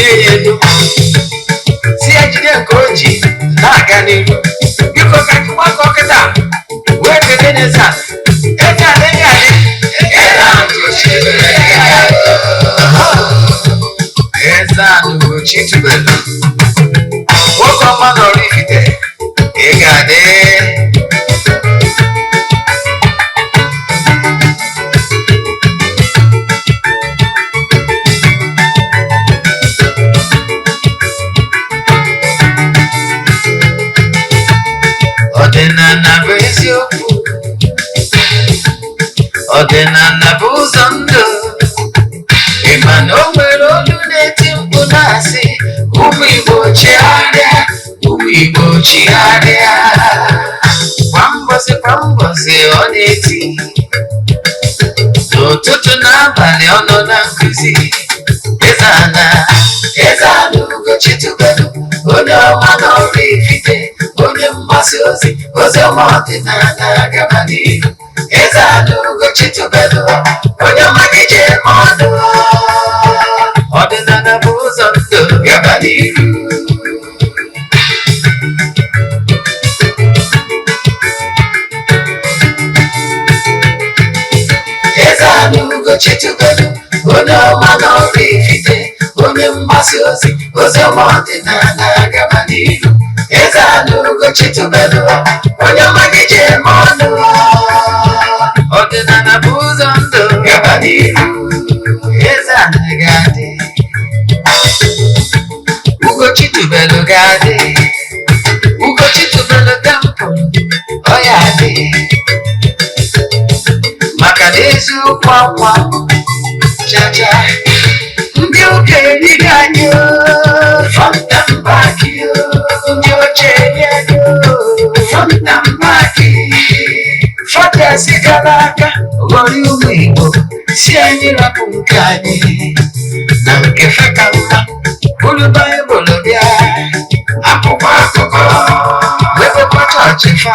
Bulie ya elu, si ya jide nke o ji na-aga n'iru. Biko, ka anyị gbakọ kịta wee kelee n'eze a. Eze a na-enye anyị. Eze a n'Ugochi tubelu, nwoke ọma n'Oraifite, ị ga-adị. Ọdịnala bụ eziokwu, ọdịnala bụ ụzọ ndụ. Ị ma na o nwere olu na-eti mkpu na-asị, "Ụmụ Igbo, chigharịa, ụmụ Igbo, chigharịa." Kwa mbọsị kwa mbọsị ọ na-eti, n'ụtụtụ n'abalị ọ nọ na nkụzi. Eze ana, Eze ana Ugochi tubelu, onye ọma na Oraifite, onye mgbasa ozi ozi ọma ọdịnala gaba n'ihu. Eze ana Ugochi tubelu, onye ọma gị ji eme ọnụ. Ọdịnala bụ ụzọ ndụ, gaba n'ihu. Eze ana Ugochi tubelu, onye ọma na Oraifite, onye mgbasa ozi ozi ọma ọdịnala gaba n'ihu. Eze ana Ugochi tubelu, onye ọma gị ji eme ọnụ. Ọdịnala bụ ụzọ ndụ, gaba n'ihu. Eze ana ga-adị, Ugochi tubelu ga-adị, Ugochi tubelu temple ọ ya adị, maka na eziokwu akwa chacha ndị okenye niile anyị front and back, ndị ochie anyị front and back. Fathers gara aga ghọrọ ụmụ Igbo, si anyị rapụ nke anyị na nke feka mma, bụrụ Baịbụl bịa, akwụkwọ akụkọ, wepụkwa chọọchị fa,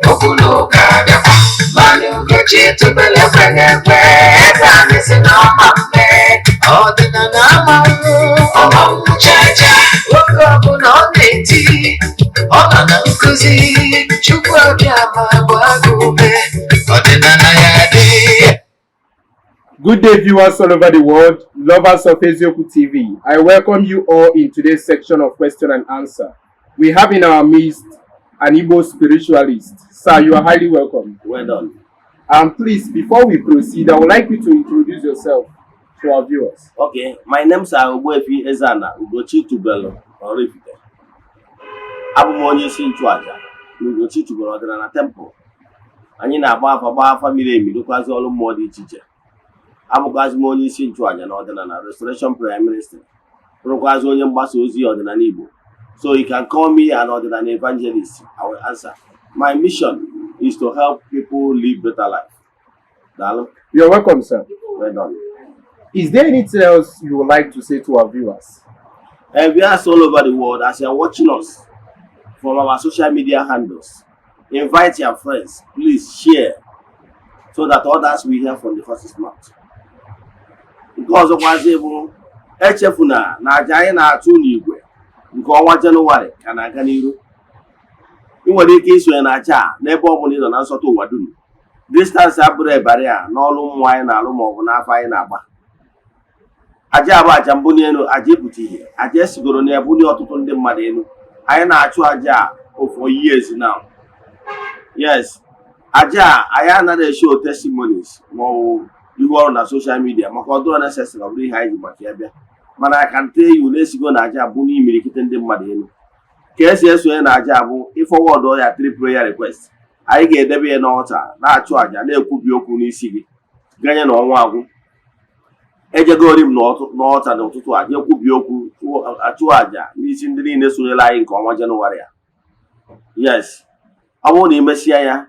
okwu na ụka bịakwa. Mana Ugochi tubelu ekweghị ekwe. Eze anyị si na ọma mme, ọdịnala amanwụ ọmanwụ chacha. Oge ọbụla ọ na-eti, ọ nọ na nkụzi. Chukwu abịa ma bụ agụ ume, ọdịnala ya dị. Good day, viewers all over the world, lovers of Eziokwu TV. I welcome you all in today's section of question and answer. We have in our midst an Igbo spiritualist. Sir, you are highly welcome. Well done. Please, before we proceed, I would like you to introduce yourself to our viewers. Okay, my name is Ogbuefi Eze-Ana Ugochi Tubelu Oraifite. Abụ m onye isi nchụaja na Ugochi Tubelu Ọdịnala Temple. Anyị na-agba afa, gbaa afa miri emi, rụkwazi ọrụ mmụọ dị iche iche. Abụkwazi m onye isi nchụaja na Ọdịnala Restoration Prayer Ministry. Bụrụkwazi onye mgbasa ozi ọdịnala Igbo. So you can call me an ọdịnala evangelist. I will answer. My mission is to help people live better life. Daalụ. You're welcome, sir. Well done. Is there anything else you would like to say to our viewers? And viewers all over the world, as you are watching us from our social media handles, invite your friends. Please share so that others will hear from the horse's mouth. Nke ọzọkwazi bụ, echefuna na aja anyị na-achụ n'igwe nke ọnwa Jenụwarị ka na-aga n'iru. Ị nwere ike isonye na aja a n'ebe ọ bụla ị nọ na nsọtụ ụwa dum. Distance abụrụ barrier n'ọrụ mmụọ anyị na-alụ maọbụ n'afọ anyị na-agba. Aja abụ aja mbuli elu, aja ịpụta ihe, aja esigoro na ebuli ọtụtụ ndị mmadụ elu. Anyị na-achụ aja a for years now. Yes, aja a anyị anaghị eshow testimonies maọbụ ihu ọrụ na social media, maka ọ dụrọ necessary, ọ bụrụ ihe anyị ji maka ya bịa. Mana I can tell you na-esigo na aja bụ n'imirikite ndị mmadụ elu. Ka esi esonye na aja bụ ịforward ya three prayer request. Anyị ga-edebe ya n'altar, na-achụ aja, na-ekwubi okwu n'isi gị ganye na ọnwa agwụ. Ejegori m n'altar n'ụtụtụ a jee kwubi okwu, achụ aja n'isi ndị niile sonyere anyị nke ọnwa Jenụwarị a. Yes, ọ bụrụ na ị mesịa ya,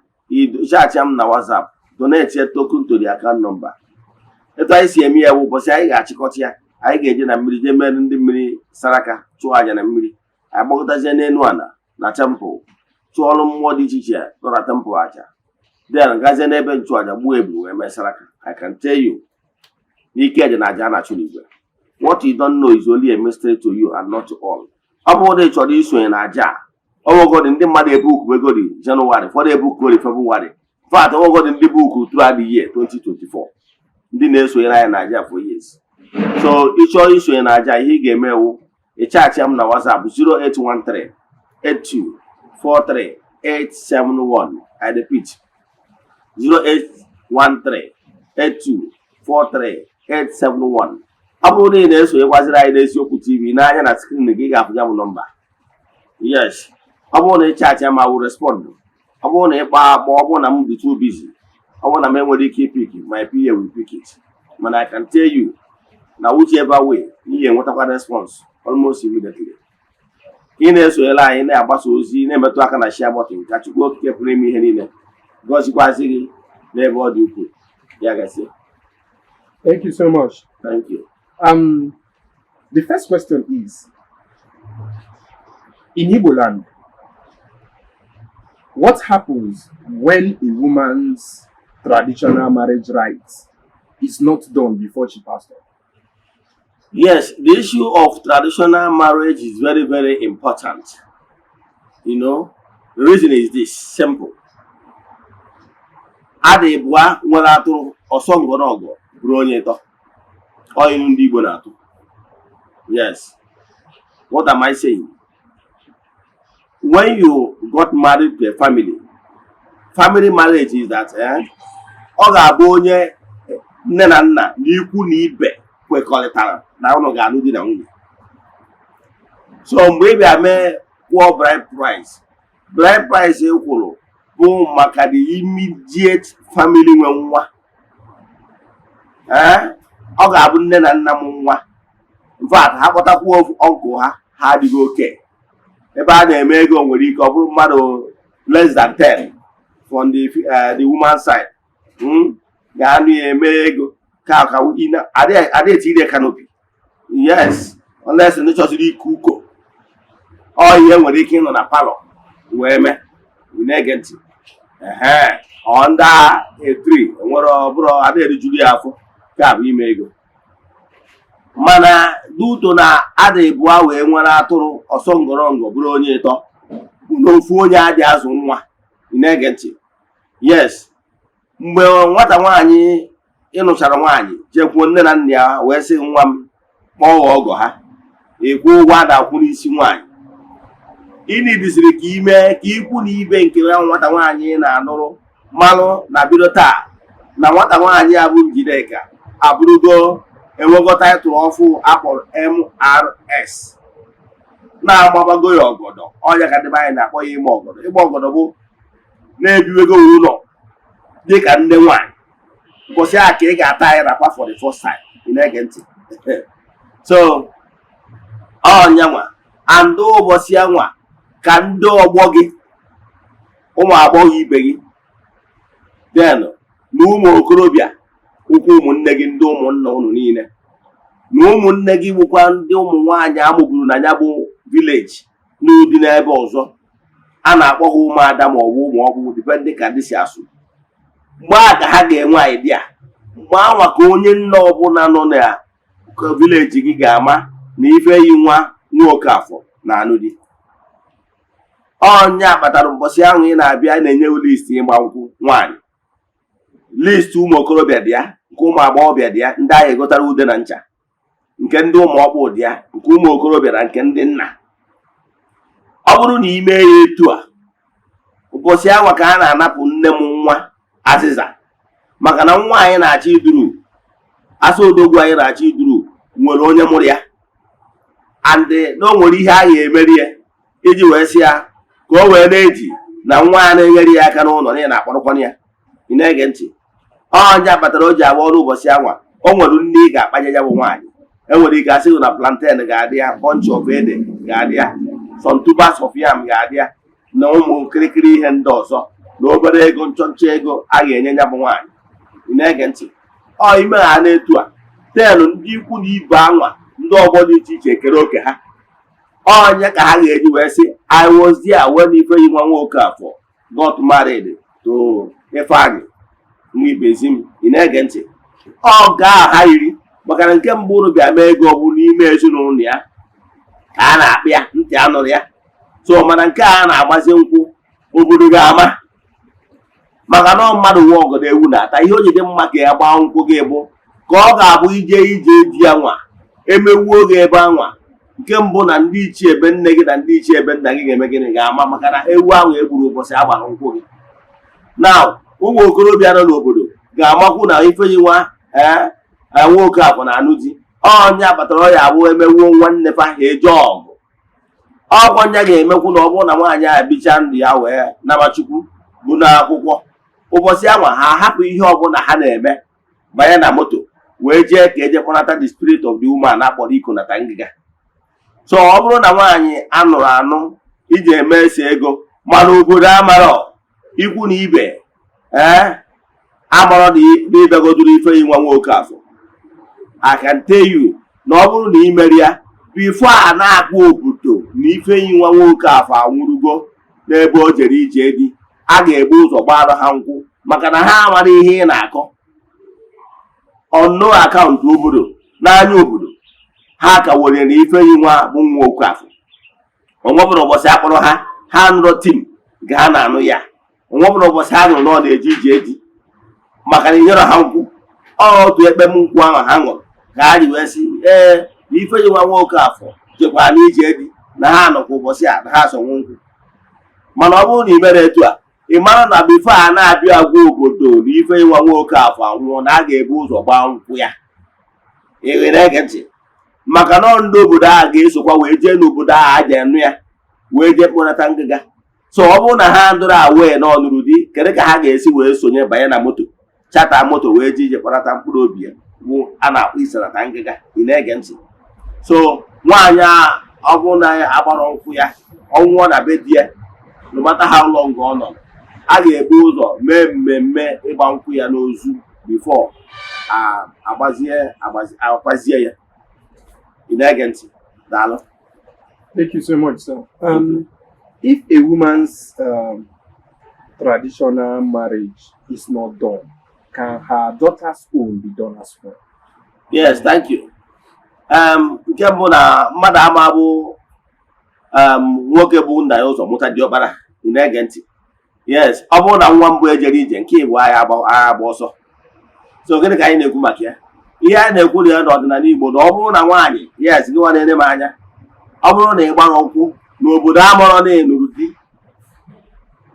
chat m na WhatsApp, donate token to the account number. Etu anyị si eme ya bụ, ụbọchị anyị ga-achịkọta ya, anyị ga-eje na mmiri jee mere ndị mmiri saraka, chụọ aja na mmiri. Anyị gbakọtazie n'elu ala na temple, chụọ ọrụ mmụọ dị iche iche nọ na temple aja, then gazie n'ebe nchụaja, gbuo ebulu wee mee saraka. I can tell you n'ike dị na aja a na-achụ n'igwe. What you don't know is only a mystery to you and not to all. Ọ bụrụ na ị chọrọ isonye na aja a, ọnwegodi ndị mmadụ ebukubegodi Jenụwarị, ụfọdụ ebukugori Febụwarị. In fact, ọnwegodi ndị buku throughout the year 2024, ndị na-esonyere anyị na aja for years. So ị chọọ isonye na aja, ihe ị ga-eme wụ ị chat m na WhatsApp 0813 8243 871. I repeat, 0813 8243 871. Ọ bụrụ na ị na-esonyekwaziri anyị n'Eziokwu TV n'anya, na screen gị ị ga-afụ ya bụ nọmba. Yes, ọ bụrụ na ị chat ma will respond. Ọ bụrụ na ị kpaa akpọ, ọ bụrụ na m dị too busy, ọ bụrụ na m enwere ike ipick, my PA will pick it. Mana I can tell you na whichever way, ị ga-enwetakwa response almost immediately. Ka ị na-esonyere anyị, na-agbasa ozi, na-emetụ aka na share button, ka Chukwu Okike pụrụ ime ihe niile gọzikwazi gị n'ebe ọ dị ukwuu. Ya gasị. Thank you so much. Thank you. The first question is, in Igbo land, what happens when a woman's traditional marriage rites is not done before she passed on? Yes, the issue of traditional marriage is very, very important. The reason is this simple. Ada ịbụa nwere atụrụ ọsọ ngọnọgọ bụrụ onye ịtọ. Ọ ilu ndị Igbo na-atụ. Yes. What am I saying? When you got married to a family, family marriage is that ọ ga-abụ onye nne na nna na ikwu na ibe kwekọrịtara na ụnụ ga-alụ di na nwunye. So mgbe ị bịa mee kwụọ bride price, bride price ị kwụrụ bụ maka the immediate family nwe nwa. Ee, ọ ga-abụ nne na nna m nwa. In fact, ha kpọtakwuo uncle ha, ha adịghị oke. Ebe a na-eme ego nwere ike ọ bụrụ mmadụ less than 10 from the woman side. Ga-anụ ya eme ego ka adịghị etiri canopy. Yes, unless ndị chọsiri ike uko ọ ihe nwere ike ịnọ na parlour wee mee. Ị na-ege ntị? Ehe, ọ ndị etri nwere ọ bụrụ ada erijuru ya afọ ka bụ ime ego. Mana duto na ada ịbụa wee nwere atụrụ ọsọ ngọrọngọ bụrụ onye ịtọ bụ na ofu onye adị azụ nwa. Ị na-ege ntị? Yes, mgbe nwata nwaanyị ịnụchara nwaanyị jekwuo nne na nna ya wee sị, "Nwa m," kpọọ ha ọgọ ha, ịkwụ ụgwọ a na-akwụ n'isi nwaanyị. Ịnidiziri ka ime ka ikwu na ibe nke ya nwata nwaanyị na-anụrụ malụ na bido taa na nwata nwaanyị a bụ Njideka abụrụgo, enwego title ọfụ akpọrọ MRS, na-agbabago ya ọgọdọ. Ọnya ka ndị be anyị na-akpọ ya ịgba ọgọdọ. Ịgba ọgọdọ bụ na-ebiwego ụlọ dịka nne nwaanyị. Ụbọchị a ka ị ga-ata anyị rapa for the first time. Ị na-ege ntị? So ọnyanwa and ụbọchị anwa ka ndị ọgbọ gị, ụmụ agbọghọ ibe gị, then na ụmụ okorobịa ụkwụ ụmụnne gị, ndị ụmụnna ụnụ niile na ụmụnne gị bụkwa ndị ụmụ nwaanyị amụgburu na ya bụ village n'ụdị n'ebe ọzọ a na-akpọ ha ụmụada ma ọ bụ ụmụ ọgwụ, depending ka ndị si asụ. Mgbe a ka ha ga-enwe idea. Mgbe anwa ka onye nna ọbụla nọ na village gị ga-ama na ife yi nwa nwoke afọ na anụ di. Ọnya kpatara mbọsị ahụ ị na-abịa na-enye list ịgba nkwụ nwaanyị, list ụmụ okorobịa dị ya, nke ụmụ agbọghọbịa dị ya, ndị ahụ egotara ude na ncha, nke ndị ụmụ ọkpụ dị ya, nke ụmụ okorobịa na nke ndị nna. Ọ bụrụ na ime ya etu a, ụbọchị anwa ka a na-anapụ nne m nwa azịza, maka na nwa anyị na-achọ iduru asa odogwu anyị na-achọ iduru nwere onye mụrụ ya, and na o nwere ihe a ga-emeri ya iji wee sị ya ka o wee na-eji na nwa ya na-enyere ya aka n'ụlọ na ya na-akpọrọkwana ya. Ị na-ege ntị? Ọnya kpatara o ji agba ọrụ ụbọchị anwa. O nwere nne ị ga-akpanye ya bụ nwaanyị. Enwere ike asị na plantain ga-adị ya, bunch of ede ga-adị ya, some tubers of yam ga-adị ya, na ụmụ kirikiri ihe ndị ọzọ, na obere ego nchọnchọ ego a ga-enye ya bụ nwaanyị. Ị na-ege ntị? Ọ ime ha na-etu a ten, ndị ikwu na ibe anwa, ndị ọgbọ dị iche iche ekere oke ha. Ọnya ka ha ga-eji wee sị, "I was there when Ifeyi nwa nwoke afọ got married to Ifeanyị nwa Ibezim." Ị na-ege ntị? Ọ gaa ha yiri Maka na nke mbụ unu bịa mee ego bụ n'ime ezinụlọ ya ka a na-akpị ya, ntị anụrụ ya. So mana nke a na-agbazi nkwụ, obodo ga-ama, maka na ọ mmadụ nwe ọgọdọ ewu na-ata. Ihe o ji dị mma ka ya gbaa nkwụ gị bụ ka ọ ga-abụ ije ije di ya nwa emewuo gị ebe anwa. Nke mbụ, na ndị ichie ebe nne gị na ndị ichie ebe nna gị ga-eme gịnị? Ga-ama, maka na ewu ahụ egburu ụbọchị a gbara nkwụ gị na ụmụ okorobịa nọ n'obodo ga-amakwu na Ifeanyi nwa ee nwoke afọ na anụ di ọnya kpatara ọ ya abụ emewuo nwanne fa, ha eje ọgụ. Ọgwọ nya ga-emekwu na ọ bụrụ na nwaanyị a bichaa ndụ ya wee naba Chukwu bụ n'akwụkwọ ụbọchị anwa, ha hapụ ihe ọbụla ha na-eme, banye na moto wee jee ka eje kpọnata the spirit of the woman akpọrọ iko nata ngịga. So ọ bụrụ na nwaanyị anụrụ anụ iji eme ese ego, mana obodo amarọ, ikwu na ibe ee amarọ na ịbịagoduru Ifeanyi nwa nwoke afọ, I can tell you na ọ bụrụ na ị mere ya before a na-akpọ obodo na Ifeanyi nwa nwoke afọ anwụrụgo n'ebe o jere ije di, a ga-ebu ụzọ gbara ha nkwụ, maka na ha amara ihe ị na-akọ. On no account, obodo n'anya obodo ha ka were na Ifeanyi nwa bụ nwa Okafọ. Onwebụrụ ụbọchị akpọrọ ha, ha nụrụ tim nke ha na-anụ ya. Onwebụrụ ụbọchị ha nụrụ na ọ na-eje ije di, maka na inyere ha nkwụ. Ọ otu ekpem nkwụ ahụ ha ṅụrụ ka ha ji wee sị ee na Ifeanyi nwa nwoke afọ jekwara n'ije di, na ha nọkwa ụbọchị a na ha sọnwụ nkwụ. Mana ọ bụrụ na ị mere etu a, ị mara na before a na-abịa agwa obodo na Ifeanyi nwa nwoke afọ anwụọ, na a ga-ebu ụzọ gbaa nkwụ ya. Ị na-ege ntị? Maka na ọ ndị obodo ahụ ga-esokwa wee jee n'obodo ahụ a ji anụ ya wee jee kpọnata ngịga. So ọ bụrụ na ha ndụrụ awee na ọnụrụ di, kedu ka ha ga-esi wee sonye banye na moto, charter moto, wee jee ije kpọnata mkpụrụ obi ya bụ a na-akpọ isanata ngịga? Ị na-ege ntị? So nwaanyị a, ọ bụrụ na ya agbara nkwụ ya, ọ nwụọ na be di ya, no matter how long ọ nọ, a ga-ebu ụzọ mee mmemme ịgba nkwụ ya n'ozu before agbazie akwazie ya. Ị na-ege ntị? Daalụ. Thank you so much, sir. If a woman's traditional marriage is not done, can her daughter's own be done as well? Yes, thank you. Nke mbụ, na mmadụ ama bụ nwoke bụ nna ya ụzọ mụta diọkpara. Ị na-ege ntị? Yes, ọ bụrụ na nwa mbụ ejere ije, nke ịbụ agha agba, agha agba ọsọ. So gịnị ka anyị na-ekwu maka ya? Ihe anyị na-ekwu na ya n'ọdịnala Igbo, na ọ bụrụ na nwaanyị, yes, gị nwa na-ene m anya, ọ bụrụ na ị gbara nkwụ n'obodo amarọ na ịnụrụ di,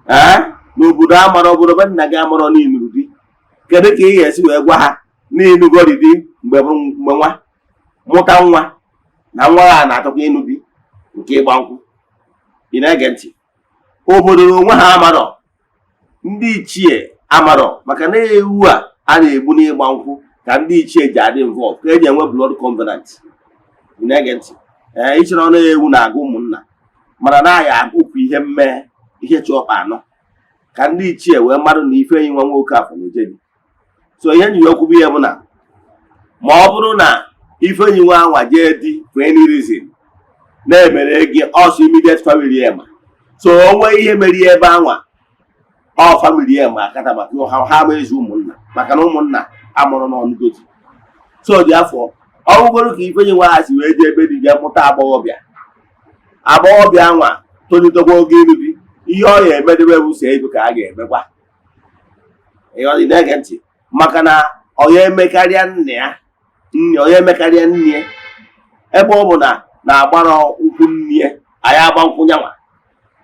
ee, n'obodo amarọ, obodo be nna gị amarọ na ịnụrụ di, kedu ka ị ga-esi wee gwa ha na ịnụgori di mgbe nwa mụta nwa, na nwa ha na-achọkwa ịnụ di nke ịgba nkwụ? Ị na-ege ntị? Obodo na onwe ha amarọ, ndị ichie amarọ, maka na ewu a a na-egbu n'ịgba nkwụ ka ndị ichie ji adị involve, ka eji enwe blood covenant. Ị na-ege ntị? Ee, ichere ọnụ ewu na-agụ ụmụnna, mana na aya agụpụ ihe mmee ihe chi ọkpa anọ ka ndị ichie wee marụ na Ifeanyi nwa nwoke afọ na-eje di. So ihe nyi okwu bụ ihe bụ na ma ọ bụrụ na Ifeanyi nwa anwa jee di for any reason na-emere gị ọsọ immediate family ya, ma so o nwee ihe mere ya ebe anwa, ọ family ya ma akata, maka ha ha ama ezi ụmụnna, maka na ụmụnna amụrụ n'ọnụgodi. So dị afọ ọ bụgoro ka Ifeanyi nwa ha si wee jee ebe di jee mụta agbọghọbịa, agbọghọbịa nwa tolitekwa oge ịlụ di, ihe ọ ya emedebe bụ so ego ka a ga-emekwa. Ị na-ege ntị? Maka na ọ ya emekarịa nna ya nne, ọ ya emekarịa nne ya, ebe ọ bụ na na-agbara nkwụ nne ya, anyị agba nkwụ nyanwa,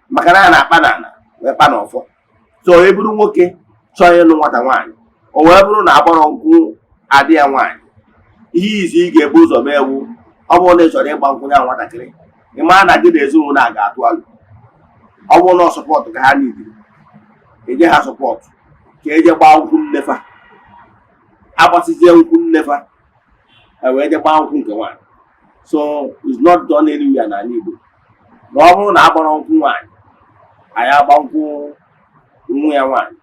maka na a na-akpa n'ala wee kpa n'ọfọ. So e bụrụ nwoke chọọ ịlụ nwata nwaanyị, o wee bụrụ na agbara nkwụ adị ya nwaanyị, ihe izi ị ga-ebu ụzọ mee ewu, ọ bụrụ na ị chọrọ ịgba nkwụ ya nwatakịrị, ị maa na gị na ezinụlọ a ga-atụ alụ. Ọ bụrụ na ọ support ka ha nidiri, enye ha support ka eje gbaa nkwụ nnefa. Agbasizie nkwụ nnefa, e wee je gbaa nkwụ nke nwaanyị. So it's not done anywhere n'ala Igbo na ọ bụrụ na agbara nkwụ nwaanyị, anyị agba nkwụ nwa ya nwaanyị.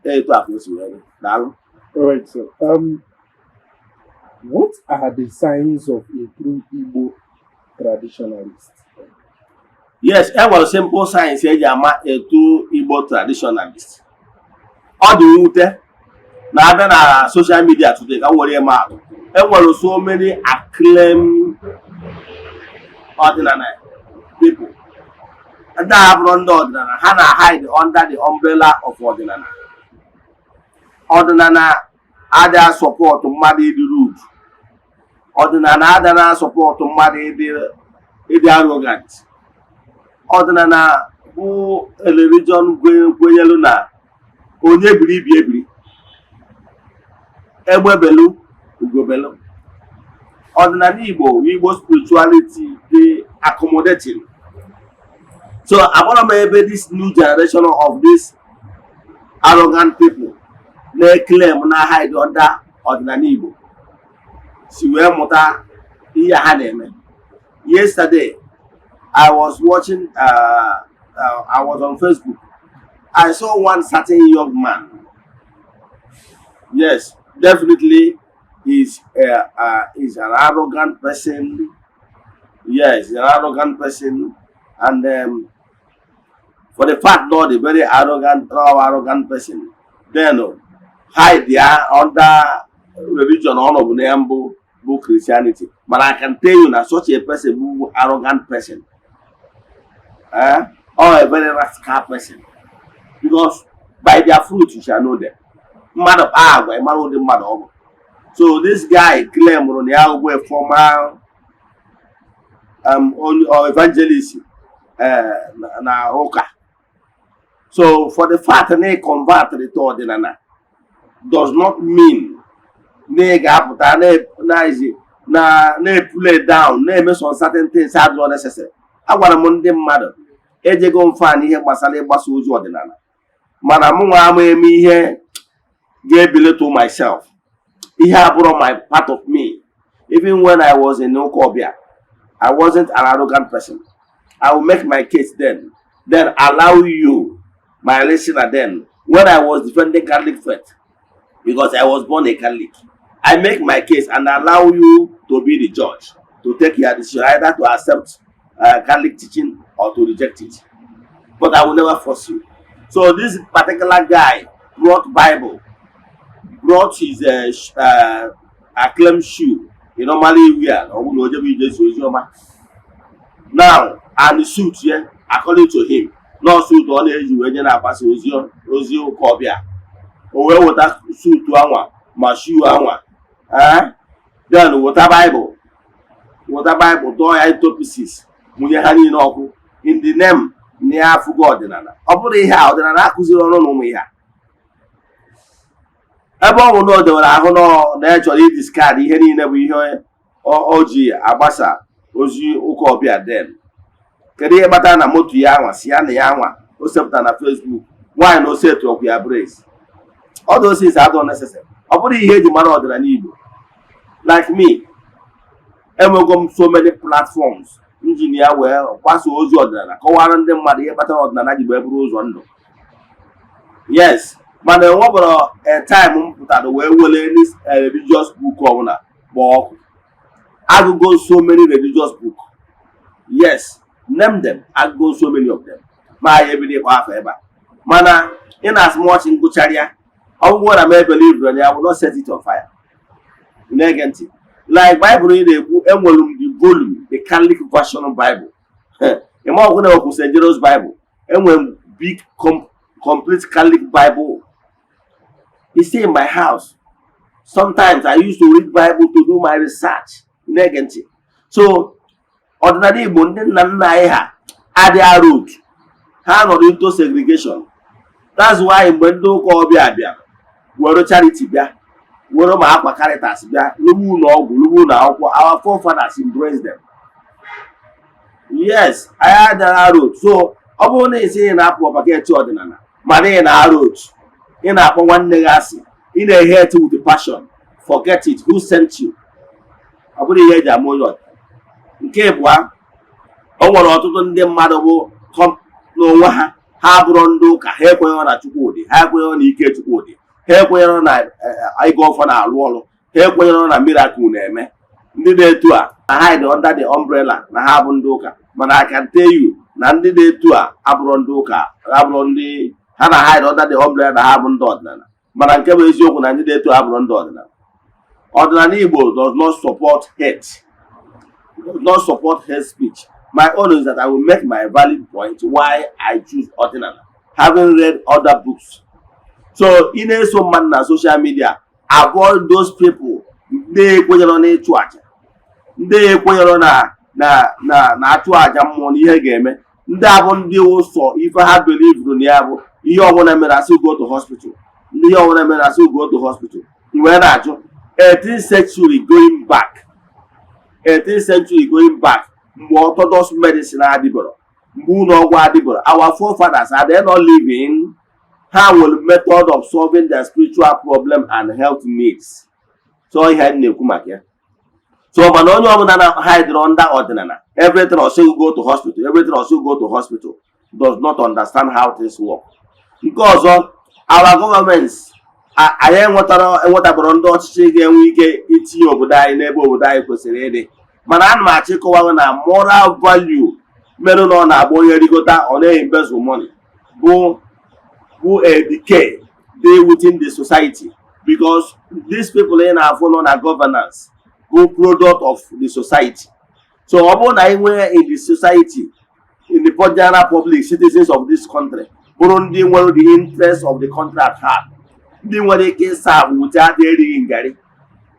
Etu a ka o si wee dị. Daalụ. All right, sir. What are the signs of a true Igbo traditionalist? Yes, e nwere simple signs eji ama etu Igbo traditionalist. Ọ dị mwute Na-abịa na social media today, ka m were eme atụ, enwere so many acclaimed ọdịnala people. Ndị a bụrụ ndị ọdịnala, ha na hide under the umbrella of ọdịnala. Ọdịnala adịghị support mmadụ ịdị rude. Ọdịnala adịghị support mmadụ ịdị arrogant. Ọdịnala bụ religion kwenyelu na onye biri ibi ebiri, egbe belu, ugobelu. Ọdịnala Igbo, Igbo spirituality dị accommodating. So agbara m ebe this new generation of this arrogant people na-eclaim na hide under ọdịnala Igbo si wee mụta ihe ha na-eme. Yesterday I was watching, I was on Facebook, I saw one certain young man. Yes, definitely he's an arrogant person. Yes, he's an arrogant person. And for the fact not a very arrogant or arrogant person, then hide there under religion ọ nọbụ na ya mbụ bụ Christianity. But I can tell you na such a person bụ arrogant person, eh? Or a very rascal person, because by their fruit you shall know them. Mmadụ kpaa agwa, ị mara ụdị mmadụ ọ bụ. So this guy claim na ya bụ a former or evangelist na ụka. So for the fact na ị convert to ọdịnala does not mean na ị ga-apụta na na-epull down, na-eme some certain things adịrọ necessary. Agwara m ndị mmadụ, ejego m fan ihe gbasara ịgbasa ozi ọdịnala, mana mụ nwa ama eme ihe ga-ebelittle myself. Ihe abụrụ my part of me. Even when I was in ụka ọbịa, I wasn't an arrogant person. I will make my case then allow you, my listener. Then when I was defending Catholic faith, because I was born a Catholic, I make my case and allow you to be the judge, to take your decision either to accept Catholic teaching or to reject it, but I will never force you. So this particular guy brought Bible, brought his acclaimed shoe he normally wear, ọ bụrụ na o jebe ije si oziọma now, and suit ya. According to him, nọ suit ọ na-eji wee nye na-agbasa ozi ụka ọbịa. O wee weta suit anwa ma shoe anwa, eh? Then weta Bible, weta Bible, dọọ ya into pieces, mụnye ha niile ọkụ in the name na ya afụgo ọdịnala. Ọ bụrụ ihe a ọdịnala akụziri ọrụ na ụmụ ihe a, ebe ọ bụ na o dewere ahụ na ya chọrọ idiscard ihe niile bụ ihe o ji agbasa ozi ụka ọbịa, then kedu ihe kpatara na moto ya anwa si ya na ya anwa o sepụta na Facebook nwaanyị na osetu ọkụ ya brace? All those things are not necessary. Ọ bụrụ ihe eji mara ọdịnala Igbo. Like me, enwego m so many platforms injinia wee gbasa ozi ọdịnala, kọwara ndị mmadụ ihe kpatara ọdịnala ji wee bụrụ ụzọ ndụ. Yes, mana enwebụrụ a time m pụtara wee were any religious book ọbụla kpọọ ọkụ. Agụgo so many religious book, yes, name them. Agụgo so many of them, ma ya ebido ịkpọ afọ ebe a. Mana in as much ngụchara ya, ọ bụrụ na m ebelieve na ya, will not set it on fire. Na-ege ntị, like Bible ị na-ekwu, enwere m the volume, the Catholic version of Bible. Ịma ọgwụ na okwu St. Jerome's Bible. Enwere m big complete Catholic Bible. It's still in my house. Sometimes I used to read Bible to do my research. Na-ege ntị, so ọdịnala Igbo, ndị nna nna anyị ha adịghị rude. Ha nọrọ into segregation. That's why mgbe ndị ụka ọbịa bịara were charity bịa, were ma akwa Caritas bịa lụwa ụlọ ọgwụ, lụwa ụlọ akwụkwọ, our forefathers embrace them. Yes, anyị adịghị rude. So ọ bụrụ na esi ị na-apụ ọbaketi ọdịnala, mana ị na-arụ otu ị na-akpọ nwanne gị asị, ị na-ehate with passion, forget it. Who sent you? Ọ bụrụ ihe eji ama onye ọdịnala. Nke ịbụa, o nwere ọtụtụ ndị mmadụ bụ n'onwe ha, ha bụrụ ndị ụka, ha ekwenyere na Chukwudị, ha ekwenyere na ike Chukwudị, ha ekwenyere na ịga ọfọ na-alụ ọrụ, ha ekwenyere na miracle na-eme. Ndị na-etu a na hide under the umbrella na ha bụ ndị ụka, mana I can tell you na ndị na-etu a abụrụ ndị ụka, abụrụ ndị ha na hide under the umbrella na ha bụ ndị ọdịnala. Mana nke bụ eziokwu na ndị dị etu abụrụ ndị ọdịnala. Ọdịnala Igbo does not support hate, does not support hate speech. My own is that I will make my valid point why I choose ọdịnala, having read other books. So ị na-eso mmadụ na social media, avoid those people ndị ekwenyere n'ịchụ àjà, ndị ekwenyere na achụ àjà mmụọ na ihe ga-eme. Ndị a bụ ndị ụsọ ife ha believe na ya bụ ihe ọbụla mere, asị go to hospital. Ndị ihe ọbụla mere, asị go to hospital. Wee na-ajụ, 18th century going back, 18th century going back, mgbe orthodox medicine adịbọrọ, mgbe ụlọ ọgwụ adịbọrọ, our forefathers, are they not living? Ha nwere method of solving their spiritual problem and health needs. So ihe anyị na-ekwu maka ya. So mana onye ọbụla na hide under ọdịnala, everything also go to hospital, everything also go to hospital, does not understand how things work. Nke ọzọ, our governments, anyị enwetara enwetabara ndị ọchịchị ga-enwe ike itinye obodo anyị n'ebe obodo anyị kwesịrị ịdị. Mana ana m achọ ịkọwa na moral value mere na ọ na-agba onye rigota, ọ na-embezzle money, bụ a decay dey within the society, because these people ị na-afụ nọ na governance bụ product of the society. So ọ bụrụ na anyị nwee in the society, in the general public, citizens of this country bụrụ ndị nwere the interest of the country at heart, ndị nwere ike ịsa without erighị ngarị,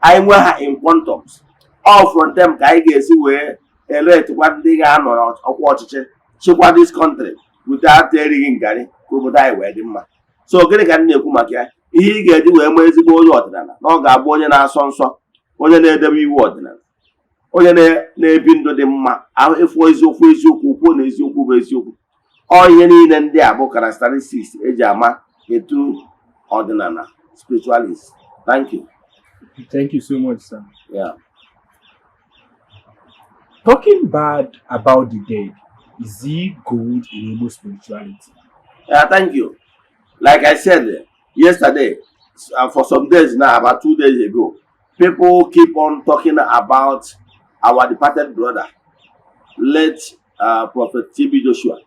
anyị nwee ha in quantums, all from them ka anyị ga-esi wee electkwa ndị ga-anọ n'ọkwa ọchịchị chịkwa this country without erighị ngarị, ka obodo anyị wee dị mma. So gịnị ka m na-ekwu maka ya? Ihe ị ga-eji wee mee ezigbo onye ọdịnala na ọ ga-abụ onye na-asọ nsọ, onye na-edebe iwu ọdịnala, onye na-ebi ndụ dị mma, ịfụ eziokwu eziokwu kwuo na eziokwu bụ eziokwu. Ọ ihe niile ndị a bụ characteristics eji ama etu ọdịnala spiritualist. Thank you. Thank you so much, sir. Yeah. Talking bad about the dead, is it good in Igbo spirituality? Yeah, thank you. Like I said yesterday, for some days now, about 2 days ago, people keep on talking about our departed brother, late Prophet TB Joshua.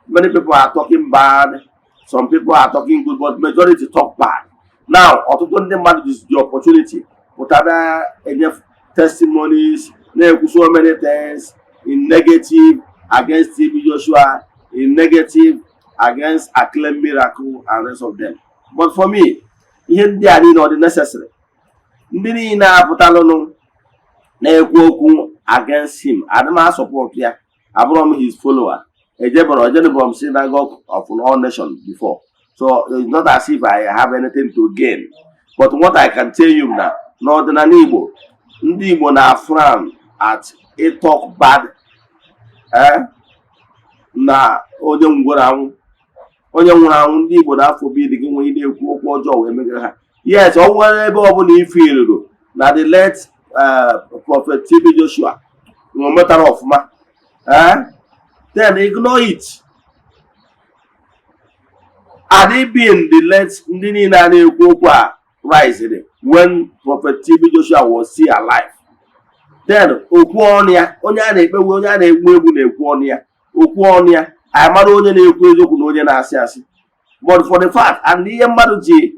Many people are talking bad, some people are talking good, but majority talk bad. Now, ọtụtụ ndị mmadụ use the opportunity pụtara enye testimonies, na-ekwu so many things in negative against TB Joshua, in negative against Acclaim Miracle and rest of them. But for me, ihe ndị a niile, ọ dị necessary? Ndị niile apụtalụnụ na-ekwu okwu against him, adị m support ya, abụrọ m his follower, ejebọrọ ejenụbọrọ m Synagogue of All Nations before, so it's not as if I have anything to gain. But what I can tell you na n'ọdịnala Igbo, ndị Igbo na frown at ịtalk bad na onye nwụrụ anwụ, onye nwụrụ anwụ. Ndị Igbo na-afọbid gị nwere ị na-ekwu okwu ọjọọ wee megide ha. Yes, ọ nwere ebe ọbụla ife iruru na the late Prophet TB Joshua na o metara ọfụma, then ignore it. Had it been the late ndị niile a na-ekwu okwu a rising when Prophet TB Joshua was still alive, then okwu ọnụ ya, onye a na-ekpewe, onye a na-egbu egbu na-ekwu ọnụ ya, okwu ọnụ ya, anyị mara onye na-ekwu eziokwu na onye na-asị asị. But for the fact and ihe mmadụ ji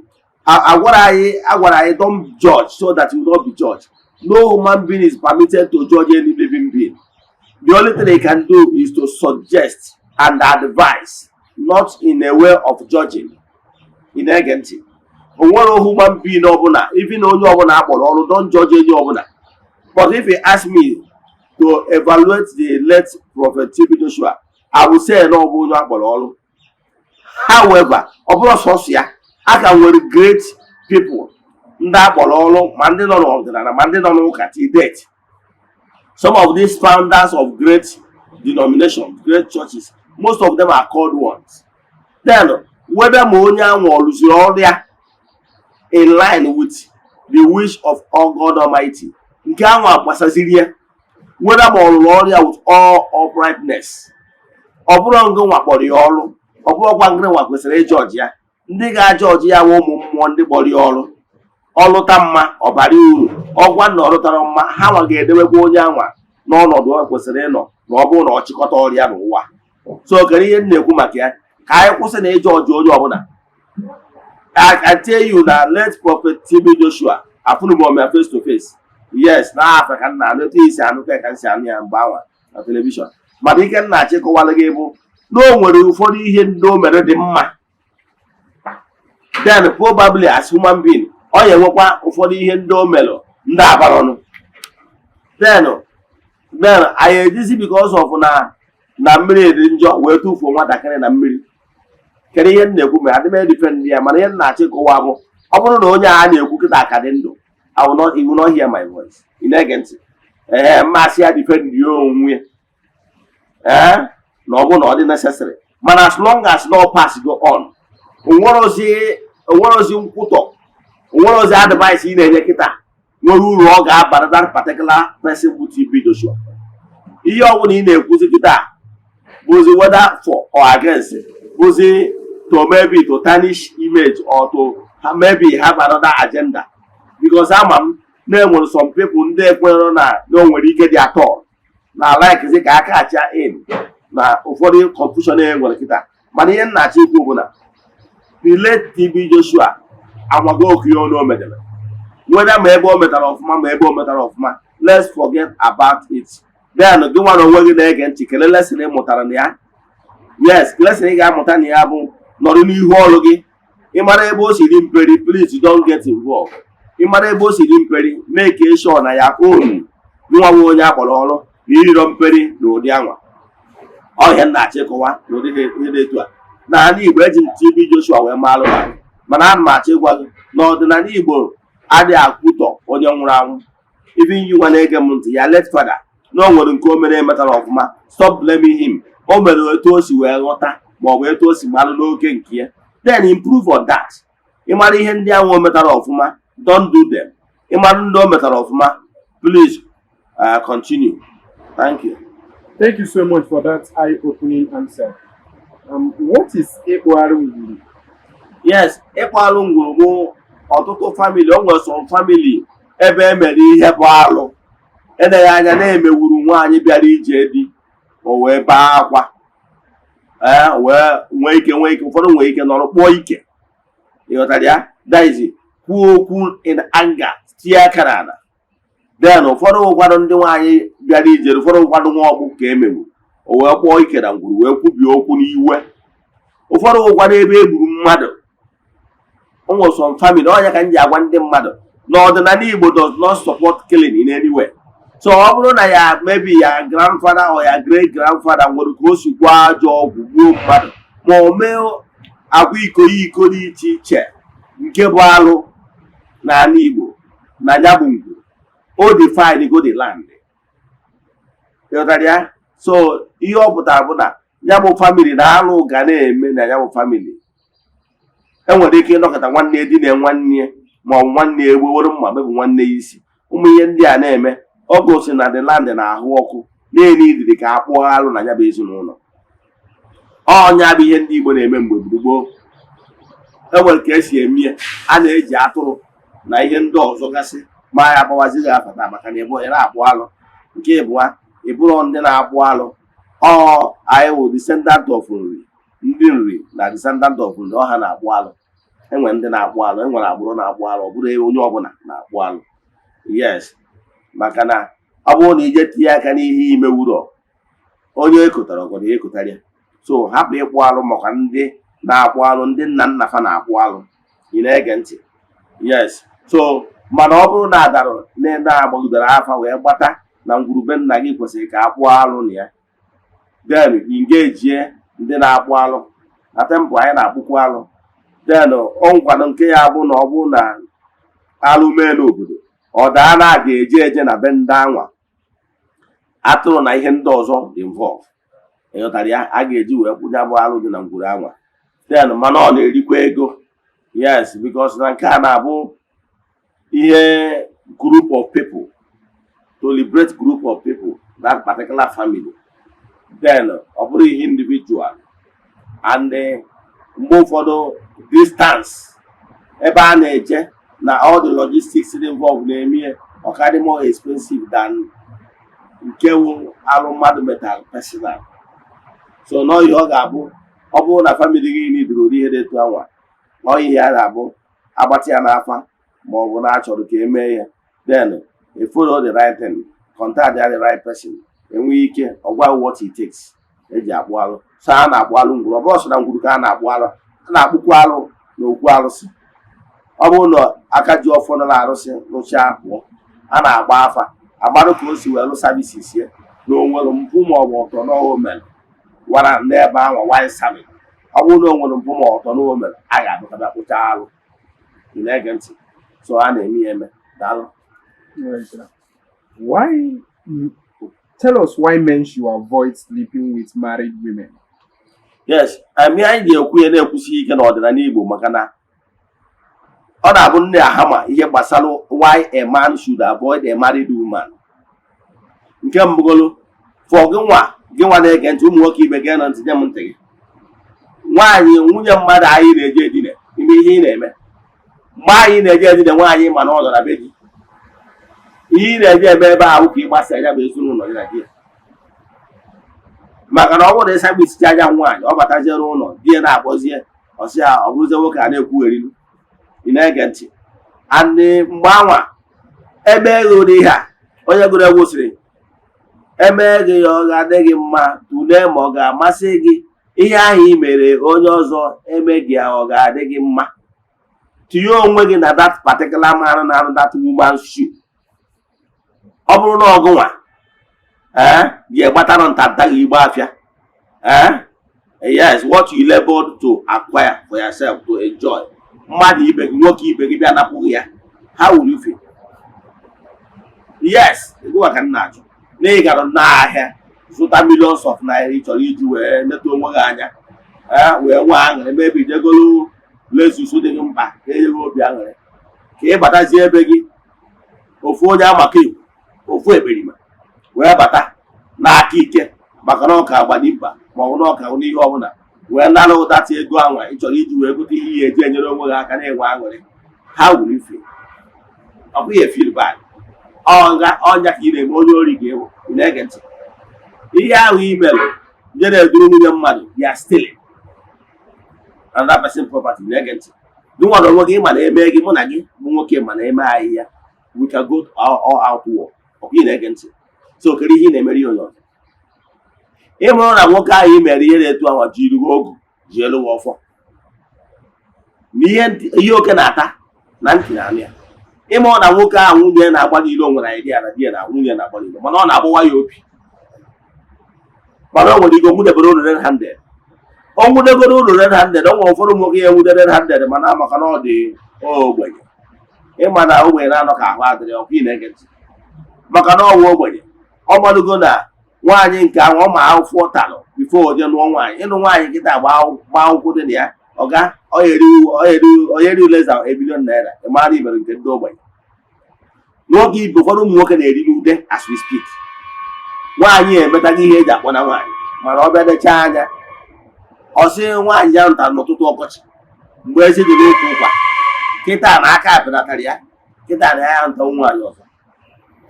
agwara anyị, agwara anyị, "Don't judge so that you will not be judged." No human being is permitted to judge any living being. The only thing they can do is to suggest and advise, not in a way of judging. Ị na-ege ntị? O nwere human being ọbụla, even onye ọbụla akpọrọ ọrụ, don't judge onye ọbụla. But if you ask me to evaluate the late Prophet TB Joshua, I will say na ọ bụ onye akpọrọ ọrụ. However, ọ bụrụ sọsọ ya, a ka nwere great people ndị akpọrọ ọrụ, ma ndị nọ n'ọdịnala, ma ndị nọ n'ụka till date. Some of these founders of great denominations, great churches, most of them are called ones. Then whether ma onye ahụ ọ rụziri ọrụ ya in line with the wish of all God Almighty, nke ahụ agbasaziri ya. Whether ma ọ rụrụ ọrụ ya with all uprightness, ọ bụrụ ngị nwa kpọrọ ya ọrụ, ọ bụrụkwa ngị nwa kwesịrị ịjudge ya. Ndị ga-ajudge ya nwa ụmụ mmụọ ndị kpọrọ ya ọrụ. Ọlụta mma, ọbara uru ọgwa na ọlụtara mma, ha nwa ga-edewekwa onye anwa n'ọnọdụ ọ kwesịrị ịnọ na ọ bụrụ na ọ chịkọta ọrịa n'ụwa. So kedu ihe m na-ekwu maka ya? Ka anyị kwụsị na ịjudge onye ọbụla. I can tell you na late Prophet TB Joshua, afụnụ m ya face to face. Yes, na afa ka m na-anụ, etu isi anụ ka m si anụ ya mgbe anwa na television. Mana ike m na-achọ ịkọwara gị bụ na o nwere ụfọdụ ihe ndị o mere dị mma. Then probably as human being, ọ ya enwekwa ụfọdụ ihe ndị o mere ndị abara ọnụ. Then anyị ejizi because of na mmiri dị njọ wee tụfuo nwatakịrị na mmiri. Kedu ihe m na-ekwu? Ma adị m edefend ya, mana ihe m na-achọ ịkọwa bụ, ọ bụrụ na onye a na-ekwu kịta ka dị ndụ, I will not, he will not hear my voice. Ị na-ege ntị? Ee, mmasị ya defend ya onwe ya, ee, na ọ bụrụ na ọ dị necessary. Mana as long as no pass go on, onwerozi nkwutọ, onwerozi advice ị na-enye kịta nwere uru ọ ga-abara that particular person bụ TB Joshua. Ihe ọ bụla ị na-ekwuzi kịta bụzi whether for or against, bụzi to maybe to tarnish image or to maybe have another agenda, because ama m na enwere some people ndị ekwenyere na o nwere ike dị atọ na like ka aka acha in na ụfọdụ confusion e nwere kịta. Mana ihe m na-achọ ikwu bụ na the late TB Joshua agwago oku ya ọnụ o medere, whether ma ebe o metara ọfụma ma ebe o metara ọfụma, let's forget about it. Then gị nwa na onwe gị na-ege ntị, kelee lesson ị mụtara na ya. Yes, lesson ị ga-amụta na ya bụ nọrọ n'ihu ọrụ gị. Ịmara ebe o si dị mperi, please don't get involved. Ịmara ebe o si dị mperi, make sure na ya own nwa nwe onye akpọrọ ọrụ na iriro mperi na ụdị anwa ọhịa nna-achọ ịkọwa na ụdị ihe dị etu a. N'ala Igbo, eji m TB Joshua wee maalụ ha, mana ana m achọ ịgwa gị na ọdịnala Igbo adịghị akwụtọ onye nwụrụ anwụ. Even you nwa na-ege m ntị, ya late father, na o nwere nke o mere emetara ọfụma, stop blaming him. O mere etu o si wee ghọta ma ọ bụ etu o si malụ n'oge nke ya. Then improve on that. Ịmara ihe ndị ahụ o metara ọfụma, don't do them. Ịmara ndị o metara ọfụma, please continue. Thank you. Thank you so much for that eye-opening answer. What is ịkpụ arụ ngwuru? Yes, ịkpụ alụ ngwuru bụ ọtụtụ family, o nwere some family ebe e mere ihe bụ alụ. Eleghị anya na-emewuru nwaanyị bịara ije di, o wee bee akwa, ee, wee nwee ike ụfọdụ nwee ike nọrọ kpụọ ike, ịghọtara ya? That is, kwuo okwu in anger, tie aka n'ala. Then ụfọdụ ụkwado ndị nwaanyị bịara ije, ụfọdụ ụkwado nwa ọgbụ ka emewu, o wee kpọọ ike na ngwuru, wee kwubie okwu n'iwe. Ụfọdụ ụkwado ebe e gburu mmadụ. O nwere some family ọnya ka m ji agwa ndị mmadụ na ọdịnala Igbo does not support killing in any way. So ọ bụrụ na ya maybe ya grandfather or ya great grandfather nwere ka o si gwọọ ajọ ọgwụ, gbuo mmadụ, ma o mee agwa iko iko dị iche iche nke bụ alụ n'ala Igbo, na ya bụ ngwu o defile go the land, ịghọtara ya? So ihe ọ pụtara bụ na ya bụ family na alụ ga na-eme na ya bụ family. Enwere ike ịnọkọta nwanne di na nwanne ya, ma ọ bụ nwanne ya egbe were mma mebụ nwanne ya isi. Ụmụ ihe ndị a na-eme, ọ gosi na the land na-ahụ ọkụ na-ene idiri ka a kpụọ alụ na ya bụ ezinụlọ. Ọnya bụ ihe ndị Igbo na-eme mgbe gboo. Enwere ka esi eme ya, a na-eji atụrụ na ihe ndị ọzọ gasị, ma ya agbawazighị afata, maka na ịbụ ị na-akpụ alụ nke ịbụa, ịbụrụ ndị na-akpụ alụ. Ọ anyị wụ descendant of Nri, ndị Nri na descendant of Nri ọha na-akpụ alụ. Enwere ndị na-akpụ alụ, enwere agbụrụ na-akpụ alụ. Ọ bụrụ onye ọbụla na-akpụ alụ. Yes, maka na ọ bụrụ na ije tinye aka n'ihe imewuro, onye ekotara ọgọdọ ya ekotara ya. So hapụ ịkpụ alụ maka ndị na-akpụ alụ, ndị nna nna fa na-akpụ alụ. Ị na-ege ntị? Yes. So mana ọ bụrụ na adarụ na-agbagidere afa wee gbata na ngwurube nna gị kwesịrị ka a kpụọ alụ na ya, then engage ndị na-akpụ alụ na temple. Anyị na-akpụkwu alụ. Then ọ nkwado nke ya bụ na ọ bụrụ na alụ mee n'obodo, ọ daa na a ga-eje eje na be ndị anwa, atụrụ na ihe ndị ọzọ dị involve, ịghọtara ya? A ga-eji wee kwụnya bụ alụ dị na ngwuru anwa. Then mana ọ na-erikwa ego. Yes, because na nke a na-abụ ihe group of people to liberate group of people, that particular family. Then ọ bụrụ ihe individual and mgbe ụfọdụ distance ebe a na-eje na all the logistics dị involved na-eme ya ọ ka dị more expensive than nke wụ alụ mmadụ metal personal. So nọ ihe ọ ga-abụ, ọ bụrụ na family gị nidoro ụdị ihe dị etu anwa, Ọ ihe a na-abụ agbatị ya n'afa ma ọ bụ na achọrọ ka emee ya, then you follow the right thing, contact the right person, enwee ike ọgwa what it takes eji akpụ alụ. So a na-akpụ alụ ngwuru. Ọ bụrụ sọ na ngwuru ka a na-akpụ alụ, a na-akpụkwa alụ na okwu arụsị. Ọ bụrụ na aka ji ọfọ nọ na-arụsị rụchaa pụọ, a na-agba afa, agbarụ ka o si wee lụ services ya, na o nwere mpụ ma ọ bụ ọtọ n'ọhụ mere wara n'ebe ahụ wine serving. Ọ bụrụ na o nwere mpụ ma ọtọ n'o mere, a ga-abịakọta kpụchaa alụ. Ị na-ege ntị? So a na-eme ya eme. Daalụ. Right, sir. Why? Tell us why men should avoid sleeping with married women. Yes, anyị ji ekwu ya na-ekwusi ike n'ọdịnala Igbo, maka na ọ na-abụ nne ahama ihe gbasara why a man should avoid a married woman. Nke mbụgolu, for gị nwa, gị nwa na-ege ntị, ụmụ nwoke ibe, gee nọ ntị, nye m ntị gị. Nwaanyị nwunye mmadụ anyị na-eje edine ime ihe ị na-eme mgbe anyị na-eje edine nwaanyị, mana ọ nọ na be di, ihe ị na-eje eme ebe ahụ ka ị gbasa ya bụ ezinụlọ gị na di ya, maka na ọ bụrụ na ịsa gbisicha anya nwaanyị, ọ bataziere ụlọ, di ya na-akpọzie, ọsị ya, ọ bụrụzie nwoke a na-ekwugherilu. Ị na-ege ntị? Andị mgbe anwa ebe ego ụdị ihe a, onye gụrụ egwu sịrị eme gị ya, ọ ga-adị gị mma. Tụlee ma ọ ga-amasị gị ihe ahụ i mere onye ọzọ eme gị ya, ọ ga-adị gị mma. Tinye onwe gị na that particular man na-arụ that woman's shoe. Ọ bụrụ na ọgụ nwa ee ga-egbatara ntanta gị igbe afịa, ee, yes, what you labored to acquire for yourself to enjoy, mmadụ ibe gị, nwoke ibe gị, bịa napụghị ya, how will you feel? Yes, gịwa ka m na-ajụ. Na ị gara n'ahịa zụta millions of naira ị chọrọ iji wee neta onwe gị anya, ee, wee nwee aṅụrị, maybe jegoro Lexus dị gị mkpa ka enye gị obi aṅụrị, ka ị batazie ebe gị, ofu onye amaka igbo, ofu ekperima wee bata n'aka ike, maka na ọka agbadi mkpa ma ọ bụ na ọka n'ihe ọbụla, wee nara ụdata ego anwa ị chọrọ iji wee gote ihe ihe eji enyere onwe gị aka na-enwe aṅụrị. Ha wuru ife ọ bụghị feel bad ọnya ọnya ka ị na-eme onye ori ga-ewu. Ị na-ege ntị? Ihe ahụ i mere nje na-eduru nwunye mmadụ ya, stealing another person property. Na-ege ntị? Gị nwere onwe gị, ma na-eme gị, mụ na gị bụ nwoke, ma na-eme anyị ya, we can go all out war. Ọkwa ị na-ege ntị? So kedu ihe ị na-emere ihe onye ọzọ? Ị mụrụ na nwoke ahụ i mere ihe na-etu ahụ jiri gị ogu ji elu gị ọfọ na ihe oke na-ata na ntị na anụ ya. Ịma na nwoke ahụ nwunye na-agba n'ilo nwere idea na di ya na nwunye na-agba n'ilo, mana ọ na-agbawa ya obi, mana o nwere ike onwudebere ụlọ red handed, o nwudegoro ụlọ red handed. O nwere ụfọdụ ụmụ nwoke ya enwude red handed, mana maka na ọ dị ogbenye, ịma na ogbenye na-anọ ka ahụ adịrị. Ọkwa ị na-ege ntị? Maka na ọnwa ogbenye, ọ madugo na nwaanyị nke ahụ ọ ma akwụkwọ talụ before o jee nụọ nwaanyị. Ịnụ nwaanyị kịta gba akwụkwọ dị na ya, ọga ọ ya eri less than ₦1 billion. Ị mara ibere nke ndị ogbenye n'oge ibe. Ụfọdụ ụmụ nwoke na-eri n'ude as we speak. Nwaanyị emetaghị ihe eji akpọ na nwaanyị, mana ọ bịa dechaa anya, ọ sị nwaanyị ya nta n'ụtụtụ ọkọchị mgbe ezi dị n'okwu ụkwa kịta na aka apịnatara ya kịta na ya nta nwaanyị ọzọ,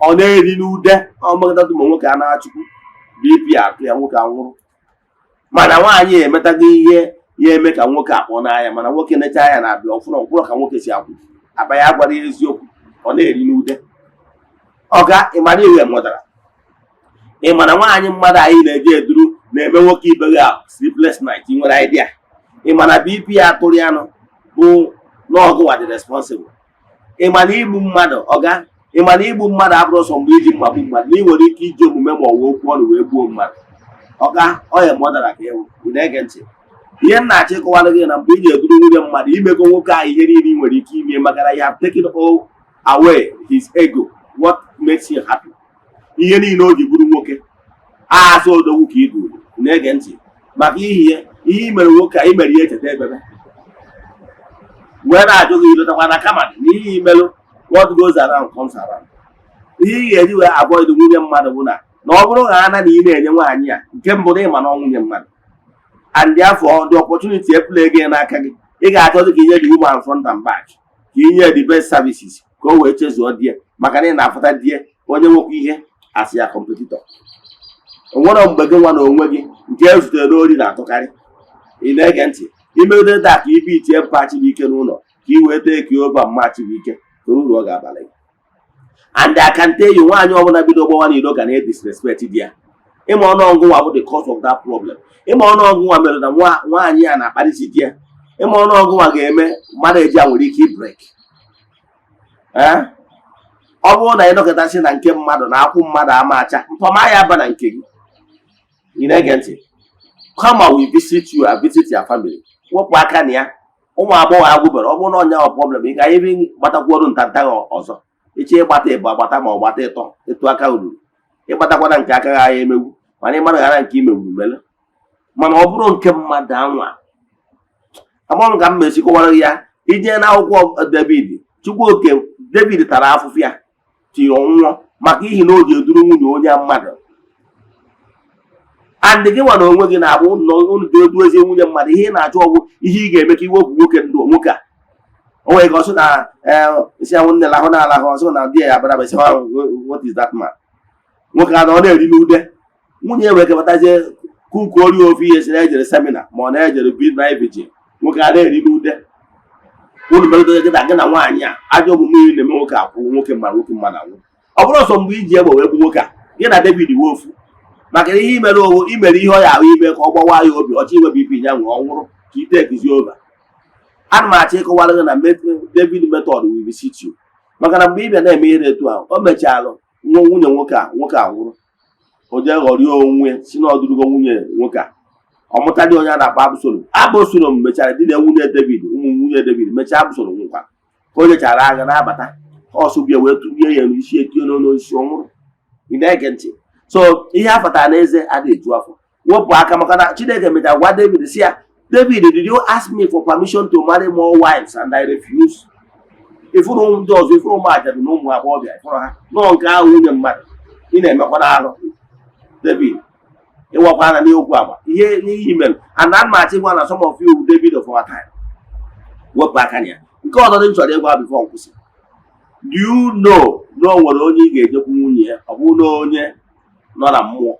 ọ na-eri n'ude. Ọ megidata ụmụ nwoke a na-achụkwu BP atụ ya, nwoke anwụrụ. Mana nwaanyị emetaghị ihe ya eme ka nwoke akpọ n'anya, mana nwoke necha anya na-abịa ọfụrụ ọkwụrụ ka nwoke si akwụ akpa ya gwara ya eziokwu, ọ na-eri n'ude. Ọga, ịmara ihe mụtara? Ị ma na nwaanyị mmadụ anyị na-eji eduru na-eme nwoke ibe gị ahụ sleepless night? Ị nwere idea? Ị ma na BP ya tụrụ ya nụ bụ n'ọgụnwa dị responsible? Ị ma na igbu mmadụ, ọga, ị ma na igbu mmadụ abụrụ sọ mgbe iji mma gbu mmadụ, na ị nwere ike iji omume ma ọ bụ okwu ọnụ wee gbuo mmadụ? Ọga, ọ ya mọdara ka ewu. Ị na-ege ntị? Ihe m na-achọ ịkọwara gị na mgbe ị ga-eduru nwunye mmadụ, imego nwoke ahụ ihe niile ị nwere ike ime, maka na you have taken all away his ego, what makes him happy, ihe niile o ji bụrụ nwoke azụ odogwu ka ị duru. Na-ege ntị? Maka ihe ihe i mere nwoke a, i mere ihe echeta ebebe wee na-ajụ gị ilotakwa na kama na ihe imelụ, what goes around comes around. Ihe ị ga-eji wee avoid nwunye mmadụ bụ na na ọ bụrụ na ana na ị na-enye nwaanyị a nke mbụ na ịma na ọ nwunye mmadụ, and therefore the opportunity epule gị n'aka gị, ị ga-achọzi ka inye the woman front and back, ka inye the best services, ka o wee chezuo di ya, maka na ị na-afụta di ya onye nwekwa ihe as ya competitor. O nwere mgbe gị nwa na onwe gị nke e zutere n'ori na-atụkarị. Ị na-ege ntị? Imegide taa ka ibe itie mpa Chibuike n'ụlọ ka ị wee take over mma Chibuike, toro uru ọ ga-abalị gị. And I can tell you, nwaanyị ọbụla bido gbawa n'iro ga na-disrespect di ya. Ịma ọnụọgụ nwa bụ the cause of that problem. Ịma ọnụọgụ nwa mere na nwaanyị a na-akparịsi di ya. Ịma ọnụọgụ nwa ga-eme marriage a nwere ike ibreak. Ee, ọ bụrụ na ị nọkọtasị na nke mmadụ na akwụ mmadụ ama acha mpọma ya aba na nke gị. Ị na-ege ntị? Kama we visit you and visit your family. Wepụ aka na ya. Ụmụ agbọghọ agwụbere, ọ bụrụ na ọnya ọ problem, ị ga ebe gbatakwuoru ntanta ọzọ. Ịchọ ịgbata ịbụ agbata ma ọ gbata ịtọ ịtụ aka ruru ịgbatakwana nke aka gị agha emegbu, mana ịmara ghara nke imegburu mere. Mana ọ bụrụ nke mmadụ anwa, amaghị m ka m mesi kọwara gị ya. Ije n'akwụkwọ David, Chukwuoke David tara afụfụ ya tiri ọnwụnwọ maka ihi na o ji eduru nwunye onye mmadụ. And gị nwa na onwe gị na-abụ unu eduezie nwunye mmadụ, ihe ị na-achọ ọgwụ, ihe ị ga-eme ka iwepụ nwoke ndụ nwoke a. O nwere ka ọ sị na isi ahụ nne lahụ na alahụ, ọsọ na di ya abara besi. What is that man? Nwoke a na ọ na-eri n'ude nwunye ya wee kebatazie kuku ori ofe ihe si na ejere seminar ma ọ na-ejere bi na vigil. Nwoke a na-eri n'ude unu megidere gị na gị na nwaanyị a. Ajọ omume ị na-eme nwoke akwụ nwoke mmadụ, nwoke mmadụ anwụ. Ọ bụrụ ọsọ mgbe iji egbe wee gbu nwoke a, gị na David wee ofu maka na ihe imere owu imere ihe ọ ya ahụ ime ka ọ gbawa ya obi ọchọ inwe BP ya nwee ọ nwụrụ ka ite ekuzi over. Ana m achọ ịkọwara gị na David method will visit you, maka na mgbe ị bịa na-eme ihe etu ahụ, o mechalụ nwa nwunye nwoke a, nwoke a nwụrụ, o jee ghọrie onwe si na ọdụrụgo nwunye nwoke a. Ọ mụtadị onye a na-akpọ Absalom. Absalom mechara di na nwunye David, ụmụ nwunye David. Mechaa, Absalom nwụkwa ka o jechara agha na-abata, ọsọ bịa wee tụrie ya n'isi, etinye n'ọnụ osisi, ọ nwụrụ. Ị na-ege ntị? So ihe a fatara n'eze adịghị eju afọ. Wepụ aka, maka na Chineke mechara gwa David si ya, "David, did you ask me for permission to marry more wives and I refuse?" Ifuru ndị ọzọ, ifuru ụmụ ajadu na ụmụ agbọghọbịa, ifuru ha nọọ nke ahụ nwunye mmadụ ị na-emekwa n'alụ. David, ịwakwa na n'okwu agba ihe n'ihe mere. And ana m achọ ịgwa na some of you, David of our time, wepụ aka na ya. Nke ọzọ dị m chọrọ ịgwa before nkwụsị: do you know na o nwere onye ị ga-ejekwu nwunye ya, ọ bụrụ na onye nọ na mmụọ,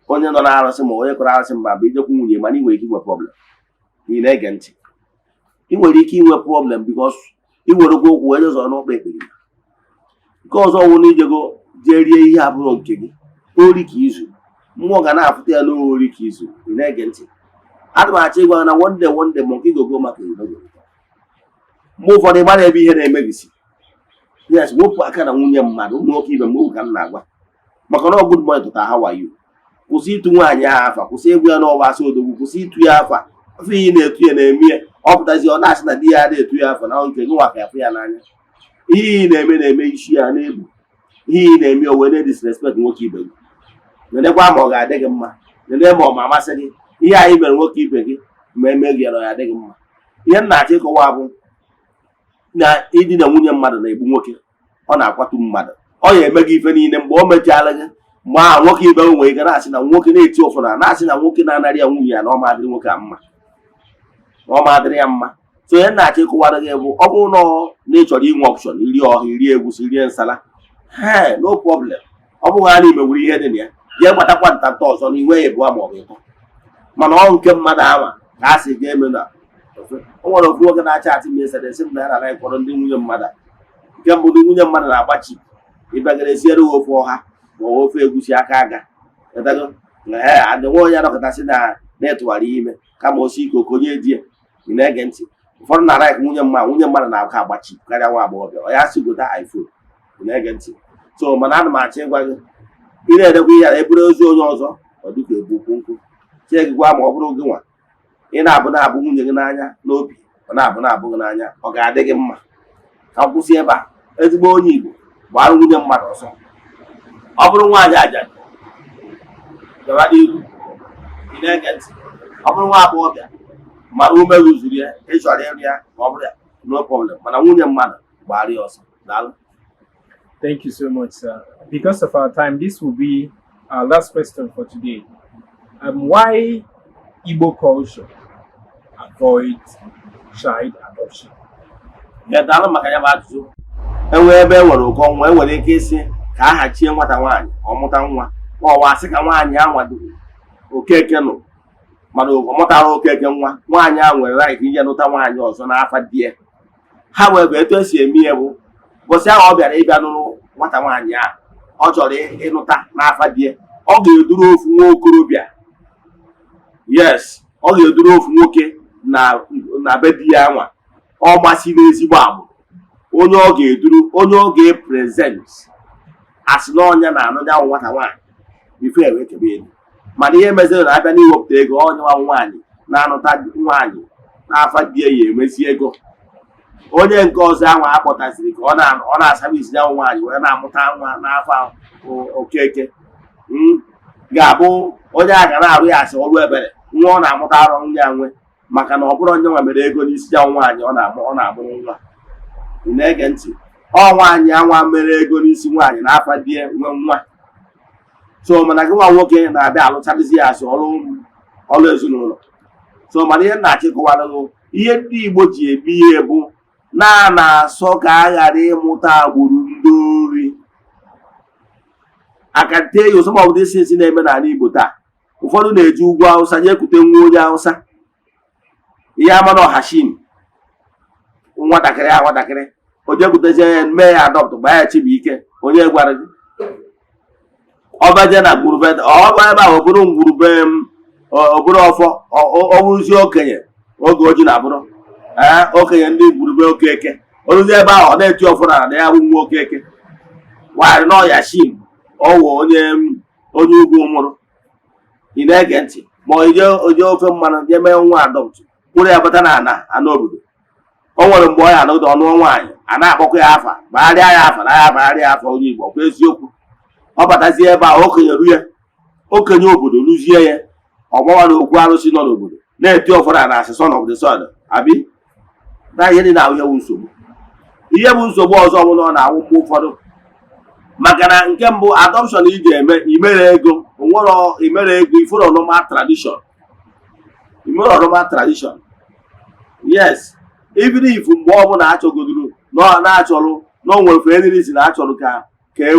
onye nọ na-arụsị ma onye kọrọ arụsị mba bụ ijekwu nwunye, mana ị nwere ike inwe problem. Ị na-ege ntị? Ị nwere ike inwe problem because ị were okwu wee zọrọ n'ụkpa ekpere. Nke ọzọ wụ na ijego jee rie ihe abụrụ nke gị, ori ka izu, mmụọ ga na-afụta ya n'ori ka izu. Ị na-ege ntị? Ana m achọ ịgwa na one day, one day, monkey go go maka mgbe ụfọdụ ị mara ebe ihe na-emebisi. Yes, wepụ aka na nwunye mmadụ. Ụmụ nwoke ibe m, ka m na-agwa, maka na ọ good morning tụta, how are you? Kwụsị ịtụ nwaanyị ahụ afa, kwụsị ịgwa ya n'ọwa asị odogwu, kwụsị ịtụ ya afa. Afọ ihe na-etu ya na-eme ya, ọ pụtazi ọ na-asị na di ya na-etu ya afa na nke gị nwa ka afụ ya n'anya. Ihe ị na-eme na-eme isi ya na-ebu ihe ị na-eme o wee na-disrespect nwoke ibe gị. Nenekwa ma ọ ga-adị gị mma, nene ma ọ ma amasị gị ihe anyị mere nwoke ibe gị ma eme gị ya na ọ ya adị gị mma. Ihe m na-achọ ịkọwa bụ na idina nwunye mmadụ na-egbu nwoke, ọ na-akwatu mmadụ, ọ ya eme gị ife niile. Mgbe o mechaala gị, mgbe ahụ nwoke ibe nwere ike na-asị na nwoke na-eti ụfọdụ na-asị na nwoke na-anarị ya nwunye ya, na ọ ma adịrị nwoke a mma, na ọ ma adịrị ya mma. So ihe m na-achọ ịkọwara gị bụ, ọ bụrụ na ị chọrọ inwe option iri ọha, iri egwusi, rie nsala, he, no problem. Ọ bụghị a na imewuru ihe dị na ya, jee gbatakwa ntanta ọzọ na iwe ịbụọ ma ọ bụ ịtọ. Mana ọ nke mmadụ anwa ka a sị ga-eme na o nwere ofu nwoke na-acha atị m esere, sị m na ya na ịkwọrọ ndị nwunye mmadụ. Nke mbụ, ndị nwunye mmadụ na-agba chip, ịbịagara esiere ha ofe ọha ma ọ bụ ofe egusi aka aga. Ee, adị nwa onye anọkọtasị na na-etụgharị ime kama osi ike okonye di ya. Ị na-ege ntị? Ụfọdụ na like nwunye mmadụ na-aka agba chip karịa nwa agbọghọbịa ọ ya si gota iPhone. Ị na-ege ntị? So mana ana m achọ ịgwa gị, ị na-edekwa ihe a eburu ozu onye ọzọ, ọ dịka ebu ukwu nkụ chie gị gwa. Ma ọ bụrụ gị nwa, ị na-abụ na-abụ nwunye gị n'anya n'obi, ọ na-abụ na-abụ gị n'anya, ọ ga-adị gị mma. Ka m kwụsị ebe a. Ezigbo onye Igbo, gbara nwunye mmadụ ọsọ. Ọ bụrụ nwaanyị ajadu, gawa n'iru. Ị na-ege ntị? Ọ bụrụ nwa agbọghọbịa mara ume gị zuru ya, ị chọrọ ịrụ ya, ma ọ bụrụ ya, no problem. Mana nwunye mmadụ, gbara ya ọsọ. Daalụ. Thank you so much, sir. Because of our time, this will be our last question for today. Why Igbo culture avoid child adoption? Ya, daalụ maka ya bụ ajụjụ. Enwee ebe e nwere ụkọ nwa, e nwere ike ịsị ka a hachie nwata nwaanyị ọ mụta nwa, ma ọ wa asị ka nwaanyị anwadoro okeke nụ. Mana ọ mụtara Okeke nwa. Nwaanyị ahụ nwere right ije nụta nwaanyị ọzọ n'afa di ya. Ha wee bụ etu esi eme ihe bụ ụbọchị ahụ ọ bịara ịbịa nụrụ nwata nwaanyị ahụ ọ chọrọ ịnụta n'afa di ya, ọ ga-eduru ofu nwa okorobịa. Yes, ọ ga-eduru ofu nwoke na be di ya nwa ọ masịrị ezigbo agbụrụ onye ọ ga-eduru, onye ọ ga-epresent asị na ọnya na-anụ ya nwata nwaanyị before e wee kebe ego. Mana ihe meziri na abịa n'iwepụta ego, onye nwa nwaanyị na-anụta nwaanyị n'afa di ya emezi ego. Onye nke ọzọ ahụ akpọtaziri ka ọ na-aservice ya nwaanyị wee na-amụta nwa n'afọ Okeke ga-abụ onye a ga na-arụ ya asị ọrụ ebere. Nwa ọ na-amụta arụ ya nwe, maka na ọ bụrụ onye nwa mere ego n'isi ya nwaanyị ọ na-amụ, ọ na-amụrụ nwa. Ị na-ege ntị? Ọ nwaanyị anwa mere ego n'isi nwaanyị n'afa di ya nwe nwa. So mana gị nwa nwoke na-abịa alụchabizi ya asị ọrụ ọrụ ezinụlọ. So mana ihe na-achịkọwara ihe ndị Igbo ji eme ihe bụ na na-asọ ka a ghara ịmụta agbụrụ ndị ori. I can tell you some of these things na-eme n'ala Igbo taa. Ụfọdụ na-eji ugwu Awụsa nye ekute nwa onye Awụsa, ihe ama na Hashim nwatakịrị a nwatakịrị o jekwutezie ya, mee ya adopt, gbaa ya Chibuike. Onye gwara gị ọbaje na ngwurube ọba ebe ahụ, ọ bụrụ ngwurube m, ọ bụrụ ọfọ, ọ bụrụzie okenye oge oji na-abụrụ ee okenye ndị ngwurube Okeke. Oruzie ebe ahụ, ọ na-eti ọfọ na ya bụ nwa Okeke nwaanyị na ọya shim ọwụ onye onye ugwu mụrụ. Ị na-ege ntị? Ma ọ ije oje ofe mmanụ jee mee nwa adopt, kwụrụ ya bata na ana ana obodo. O nwere mgbe ọ ya anọgide ọnụọ nwaanyị, a na-akpọkwa ya afa, bagharịa ya afa na ya bagharịa ya afa onye Igbo. Ọkwa eziokwu? Ọ batazie ebe a, okenye ru ya, okenye obodo rụzie ya, ọgbawa na okwu arụsị nọ n'obodo na-eti ụfọdụ na asị son of the soil abi na ihe dị na ihe bụ nsogbu. Ihe bụ nsogbu ọzọ bụ na ọ na-awụ mgbe ụfọdụ, maka na nke mbụ, adoption ị ga-eme, imere ego onwere, imere ego ifuru normal tradition, imere normal tradition. Yes, even if mgbe ọbụla achọgoduru na na-achọrọ na o nwere for any reason achọrọ ka e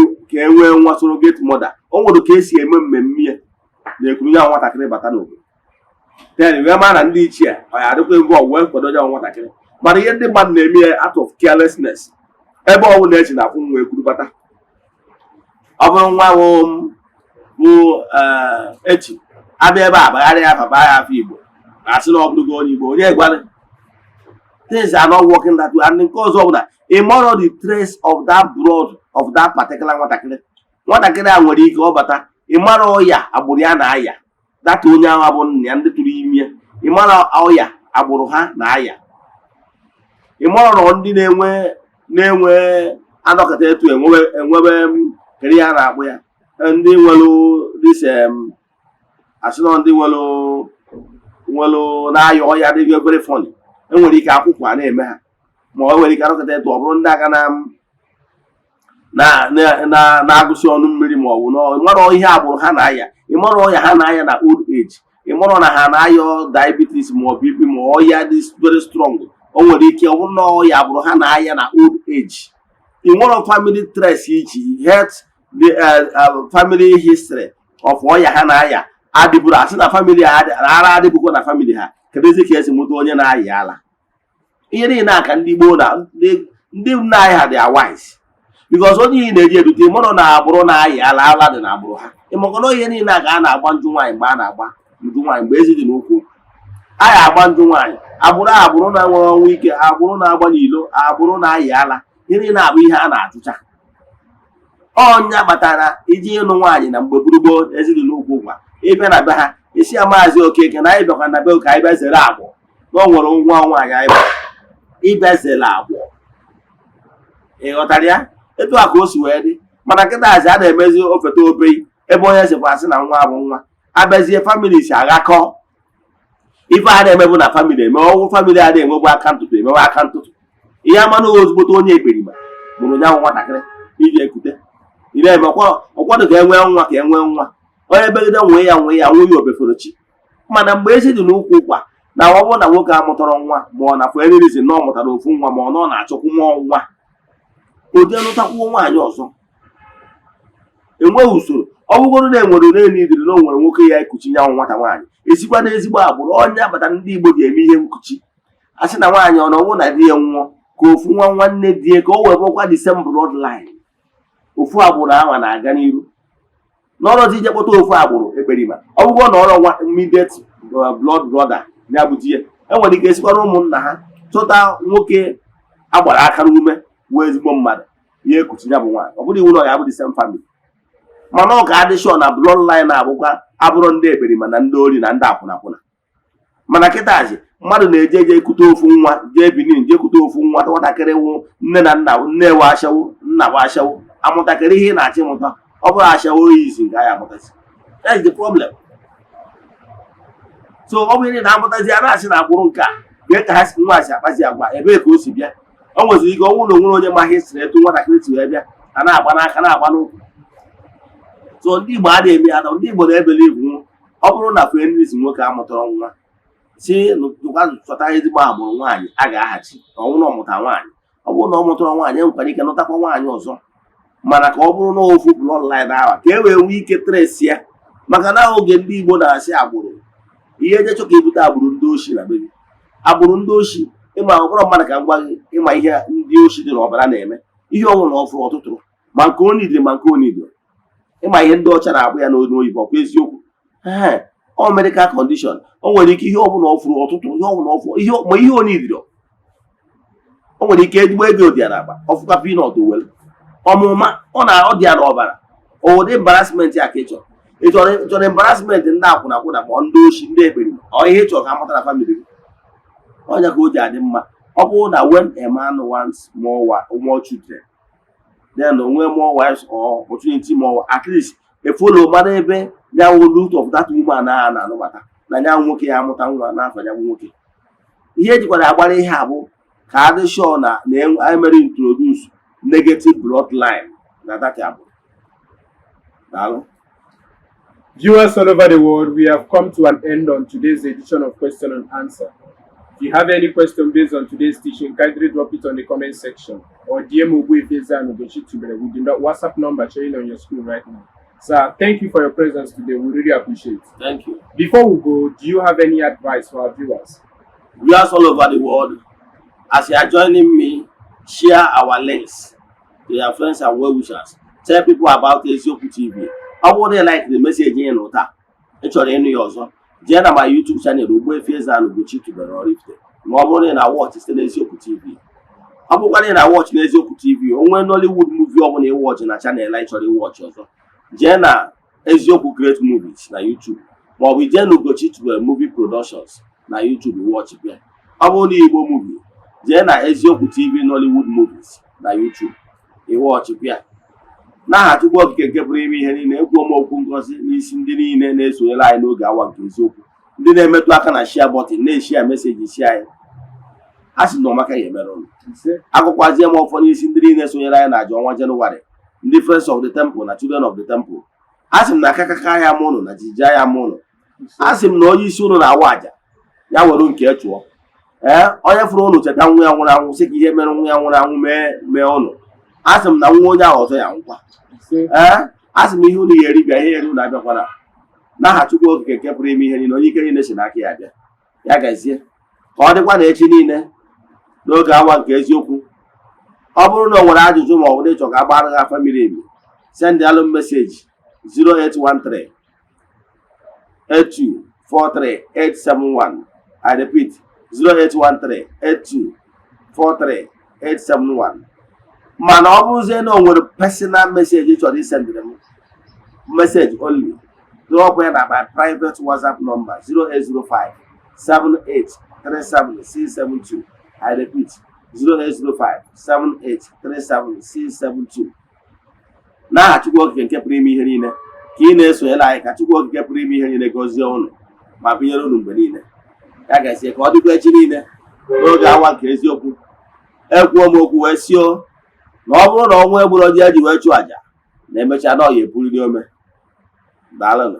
nwee nwa surrogate mother, o nwere ka esi eme mmemme ya na-ekwuru ya nwatakịrị bata n'obodo, then wee maa na ndị ichie ọ ya adịkwa ngwa wee kwado ya nwatakịrị. Mana ihe ndị mmadụ na-eme ya out of carelessness, ebe ọ bụla eji na-akwụ nwa ekwuru bata, ọ bụrụ nwa bụ bụ echi abịa ebe a bagharịa ya afa, baa ya afọ Igbo, asị na ọ bụrụgo onye Igbo. Onye gwara things are not working that way. And nke ọzọ bụ na ị marọ the trace of that blood of that particular nwatakịrị. Nwatakịrị a nwere ike ọ bata, ị mara ọya agbụrụ ya na-aya data onye ahụ bụ nna ya ndị tụrụ ime ya. Ị mara ọya agbụrụ ha na-aya. Ị mara na ndị na-enwe anọkọta etu enwebe kedu ihe a na-akpụ ya, ndị nwere this asị na ndị nwere na-aya ọya dị very funny. Enwere ike akwụkwọ a na-eme ha, ma ọ nwere ike anọkọta etu ọ bụrụ ndị aka na na-agụsị ọnụ mmiri, ma ọ bụ na ịmarọ ihe agbụrụ ha na-aya, ịmarọ ọya ha na-aya na old age, ịmarọ na ha na-aya diabetes ma ọ BP ma ọya dị very strong. O nwere ike ọ bụrụ na ọya agbụrụ ha na-aya na old age. Ị nwere family trace iji health, the family history of ọya ha na-aya adịbụrụ asị na family ha ara adịbụkwa na family ha. Kedụzi ka esi mụta onye na-aya ala? Ihe niile a ka ndị gboo na ndị nna anyị ha dị wise, because onye ị na-eji edute ịmụrụ na agbụrụ na-ayị ala, ala dị na agbụrụ ha. Ịmakọna ihe niile a ka a na-agba njụ nwaanyị mgbe a na-agba njụ nwaanyị, mgbe ezi dị n'ukwu a ya agba njụ nwaanyị, agbụrụ agbụrụ na-enwe ọnwụ ike, agbụrụ na-agba n'ilo, agbụrụ na-ayị ala, ihe niile abụ ihe a na-achụcha. Ọnya kpatara iji ịnụ nwaanyị na mgbe gburugburu ezi dị n'ukwu gwa ịbịa na be ha, isi ya, Maazị Okeke, na anyị bịakwa na be ka anyị bịa zere agbụ na o nwere nwa nwaanyị anyị bụ ịbịa zere agbụ. Ị ghọtara ya? Etu a ka o si wee dị. Mana nkịta azi a na-emezi ofeta obei ebe onye sikwa asị na nwa bụ nwa abịazie, family si aghakọ ife a na-emebu na family eme ọgwụ family a na-enwegbu aka ntụtụ, emewe aka ntụtụ. Ihe amanụ ozugbote onye ekperima mụrụ nyanwụ nwatakịrị iji ekute ị na-eme ọkwado ka e nwee nwa, ka e nwee nwa onye begide nwee ya, nwee ya nwunye obeforochi. Mana mgbe ezi dị n'ukwu ụkwa na ọ bụrụ na nwoke amụtara nwa, ma ọ na for any reason na ọ mụtara ofu nwa, ma ọ na ọ na-achọkwu nwa nwa, o jee lụtakwuo nwaanyị ọzọ. Enweghị usoro. Ọ bụgoro na enwere n'elu idiri na o nwere nwoke ya ekuchi nyanwụ nwata nwaanyị, esikwa n'ezigbo agbụrụ onye abata. Ndị Igbo ji eme ihe nkuchi, a sị na nwaanyị ọ na ọnwụ na di ya nwụọ, ka ofu nwa nwanne di ya, ka o wee bụrụkwa the same bloodline, ofu agbụrụ ahụ na-aga n'iru n'ọrọzi ije kpọta ofu agbụrụ ekperima. Ọ bụgo na ọrọ nwa immediate blood brother ya bụ di ya, enwere ike esikwara ụmụnna ha chọta nwoke agbara aka n'ume wee ezigbo mmadụ ya ekuchi ya bụ nwaanyị. Ọ bụrụ iwu na ọ ya bụ the same family, mana ọ ga-adị sure na bloodline abụkwa abụrụ ndị ekperima na ndị ori na ndị akwụnakwụna. Mana kịtazi, mmadụ na-eje eje ekute ofu nwa, jee Benin jee kute ofu nwa nwatakịrị wụ nne na nna, nne wa ashawo, nna wa ashawo, amụtakịrị ihe ị na-achọ ịmụta. Ọ bụrụ ashawo oyi izi nke anyị amụtazi, that is the problem. So ọ bụrụ na na-amụtazi, a na-asị na agbụrụ nke a bịa ka ha si nwa si akpazi agwa, ebee ka o si bịa? O nweziri ike ọnwụ na onwere onye ma history etu nwatakịrị si wee bịa, a na-agba n'aka, na-agba n'ụkwụ. So ndị Igbo a na-eme ya na ndị Igbo na-ebele igwu. Ọ bụrụ na fenris nwoke amụtara nwa, si tụkwa chọta ezigbo agbụrụ nwaanyị a ga-ahachi. Ọnwụ na ọmụta nwaanyị, ọ bụrụ na ọ mụtara nwaanyị, e nwekwara ike nụtakwa nwaanyị ọzọ, mana ka ọ bụrụ na ofu bloodline ahụ, ka e wee nwee ike trace ya. Maka na oge ndị Igbo na-asị agbụrụ ihe eje chọ ka ebute agbụrụ ndị oshi na be gị, agbụrụ ndị oshi, ịma ọ bụrụ mmadụ ka m gwa gị, ịma ihe ndị oshi dị n'ọbara na-eme, ihe ọnwụ na ọfụrụ ọtụtụrụ, ma nke onidiri ma nke onidiri. Ịma ihe ndị ọcha na-akpụ ya n'olu oyibo, ọkwa eziokwu? Ee, ọ medical condition. O nwere ike ihe ọbụla ọ fụrụ ọtụtụ, ihe ọbụla ọ fụrụ, ihe ma ihe onidiri, o nwere ike ezigbo ego dị ya n'akpa, ọfụkwa peanut were ọmụma ọ na ọ dị ya n'ọbara. Ụdị embarrassment ya ka ị chọrọ? Ị chọrọ embarrassment ndị akwụna akwụna, ma ọ ndị oshi, ndị ekperi, ọ ihe ị chọrọ ka amụta na family gị? Ọnya ka o ji adị mma, ọ bụrụ na when a man wants more children, then o nwee more wives or opportunity more, at least e follow mara ebe ya wụ root of that woman a na-anụbata na ya nwoke ya amụta nwa n'afọ ya bụ nwoke. Ihe ejikwara agbara ihe a bụ ka adị sure na emere introduce negative bloodline na that agbụrụ. Daalụ. Viewers all over the world, we have come to an end on today's edition of Question and Answer. If you have any question based on today's teaching, kindly drop it on the comment section or DM Ogbuefi Eze-Ana Ugochi Tubere with the WhatsApp number showing on your screen right now. Sir, thank you for your presence today. We really appreciate it. Thank you. Before we go, do you have any advice for our viewers? Viewers all over the world, as you are joining me, share our links to your friends and well-wishers. Tell people about Eziokwu TV. Ọ bụrụ na ị like the message ị nụ taa, ị chọrọ ịnụ ya ọzọ, jee na my YouTube channel, Ogbuefi Eze-Ana Ugochi Tubelu Oraifite. Ma ọ bụrụ na ị na-watch site n'Eziokwu TV, ọ bụrụkwa na ị na-watch n'Eziokwu TV, o nwee Nollywood movie ọbụla ị watch na channel anyị chọrọ ịwatch ọzọ, jee na Eziokwu Great Movies na YouTube, maọbụ jee na Ugochi Tubelu Movie Productions na YouTube, watch bịa. Ọ bụrụ na Igbo movie, jee na Eziokwu TV Nollywood Movies na YouTube, ịwatch bịa. N'aha Chukwu Okike nke pụrụ ime ihe niile, ekwuo m okwu ngozi n'isi ndị niile na-esonyere anyị n'oge awa nke eziokwu, ndị na-emetụ aka na share button, na-eshare message si anyị. A sị na ọmaka ya emere ụnụ. Ise. Agụkwazie m ọfọ n'isi ndị niile sonyere anyị na aja ọnwa Jenụwarị, ndị Friends of the Temple na Children of the Temple. A sị m na akakaka ya m ụnụ na jijia ya m ụnụ. A sị m na onye isi ụnụ na-awa aja ya were nke chụọ. Ee, onye fụrụ ụnụ cheta nwa ya nwụrụ anwụ, sị ka ihe mere nwa ya nwụrụ anwụ mee mee ụnụ. A sị m na nwa onye ahụ ọzọ ya nwụkwa. Ise. Ee, a sị m ihe unu ga-eri bịa, ihe eri unu abịakwala. N'aha Chukwu Okike nke pụrụ ime ihe niile, onye ike niile si n'aka ya bịa, ya gazie. Ka ọ dịkwa na echi niile n'oge awa nke eziokwu. Ọ bụrụ na o nwere ajụjụ ma ọ bụ na ịchọ ka a gbara gị afa miri emi, send alụ message 0813 8243 871. I repeat, 0813 8243 871. Mana ọ bụrụzie na o nwere personal message ị chọrọ isendịrị m, message only, drop ya na my private WhatsApp number, 0805 7837 672. I repeat, 0805 7837 672. N'aha Chukwu Okike nke pụrụ ime ihe niile, ka ị na-esonyere anyị, ka Chukwu Okike pụrụ ime ihe niile gọzie unu ma binyere unu mgbe niile. Ya gazie. Ka ọ dịkwa echi niile n'oge awa nke eziokwu. Ekwuo m okwu wee sio na ọ bụrụ na ọnwa egburu ọjị eji wee chụọ àjà na emechaa na ọ ya eburiri ome. Daalụnụ.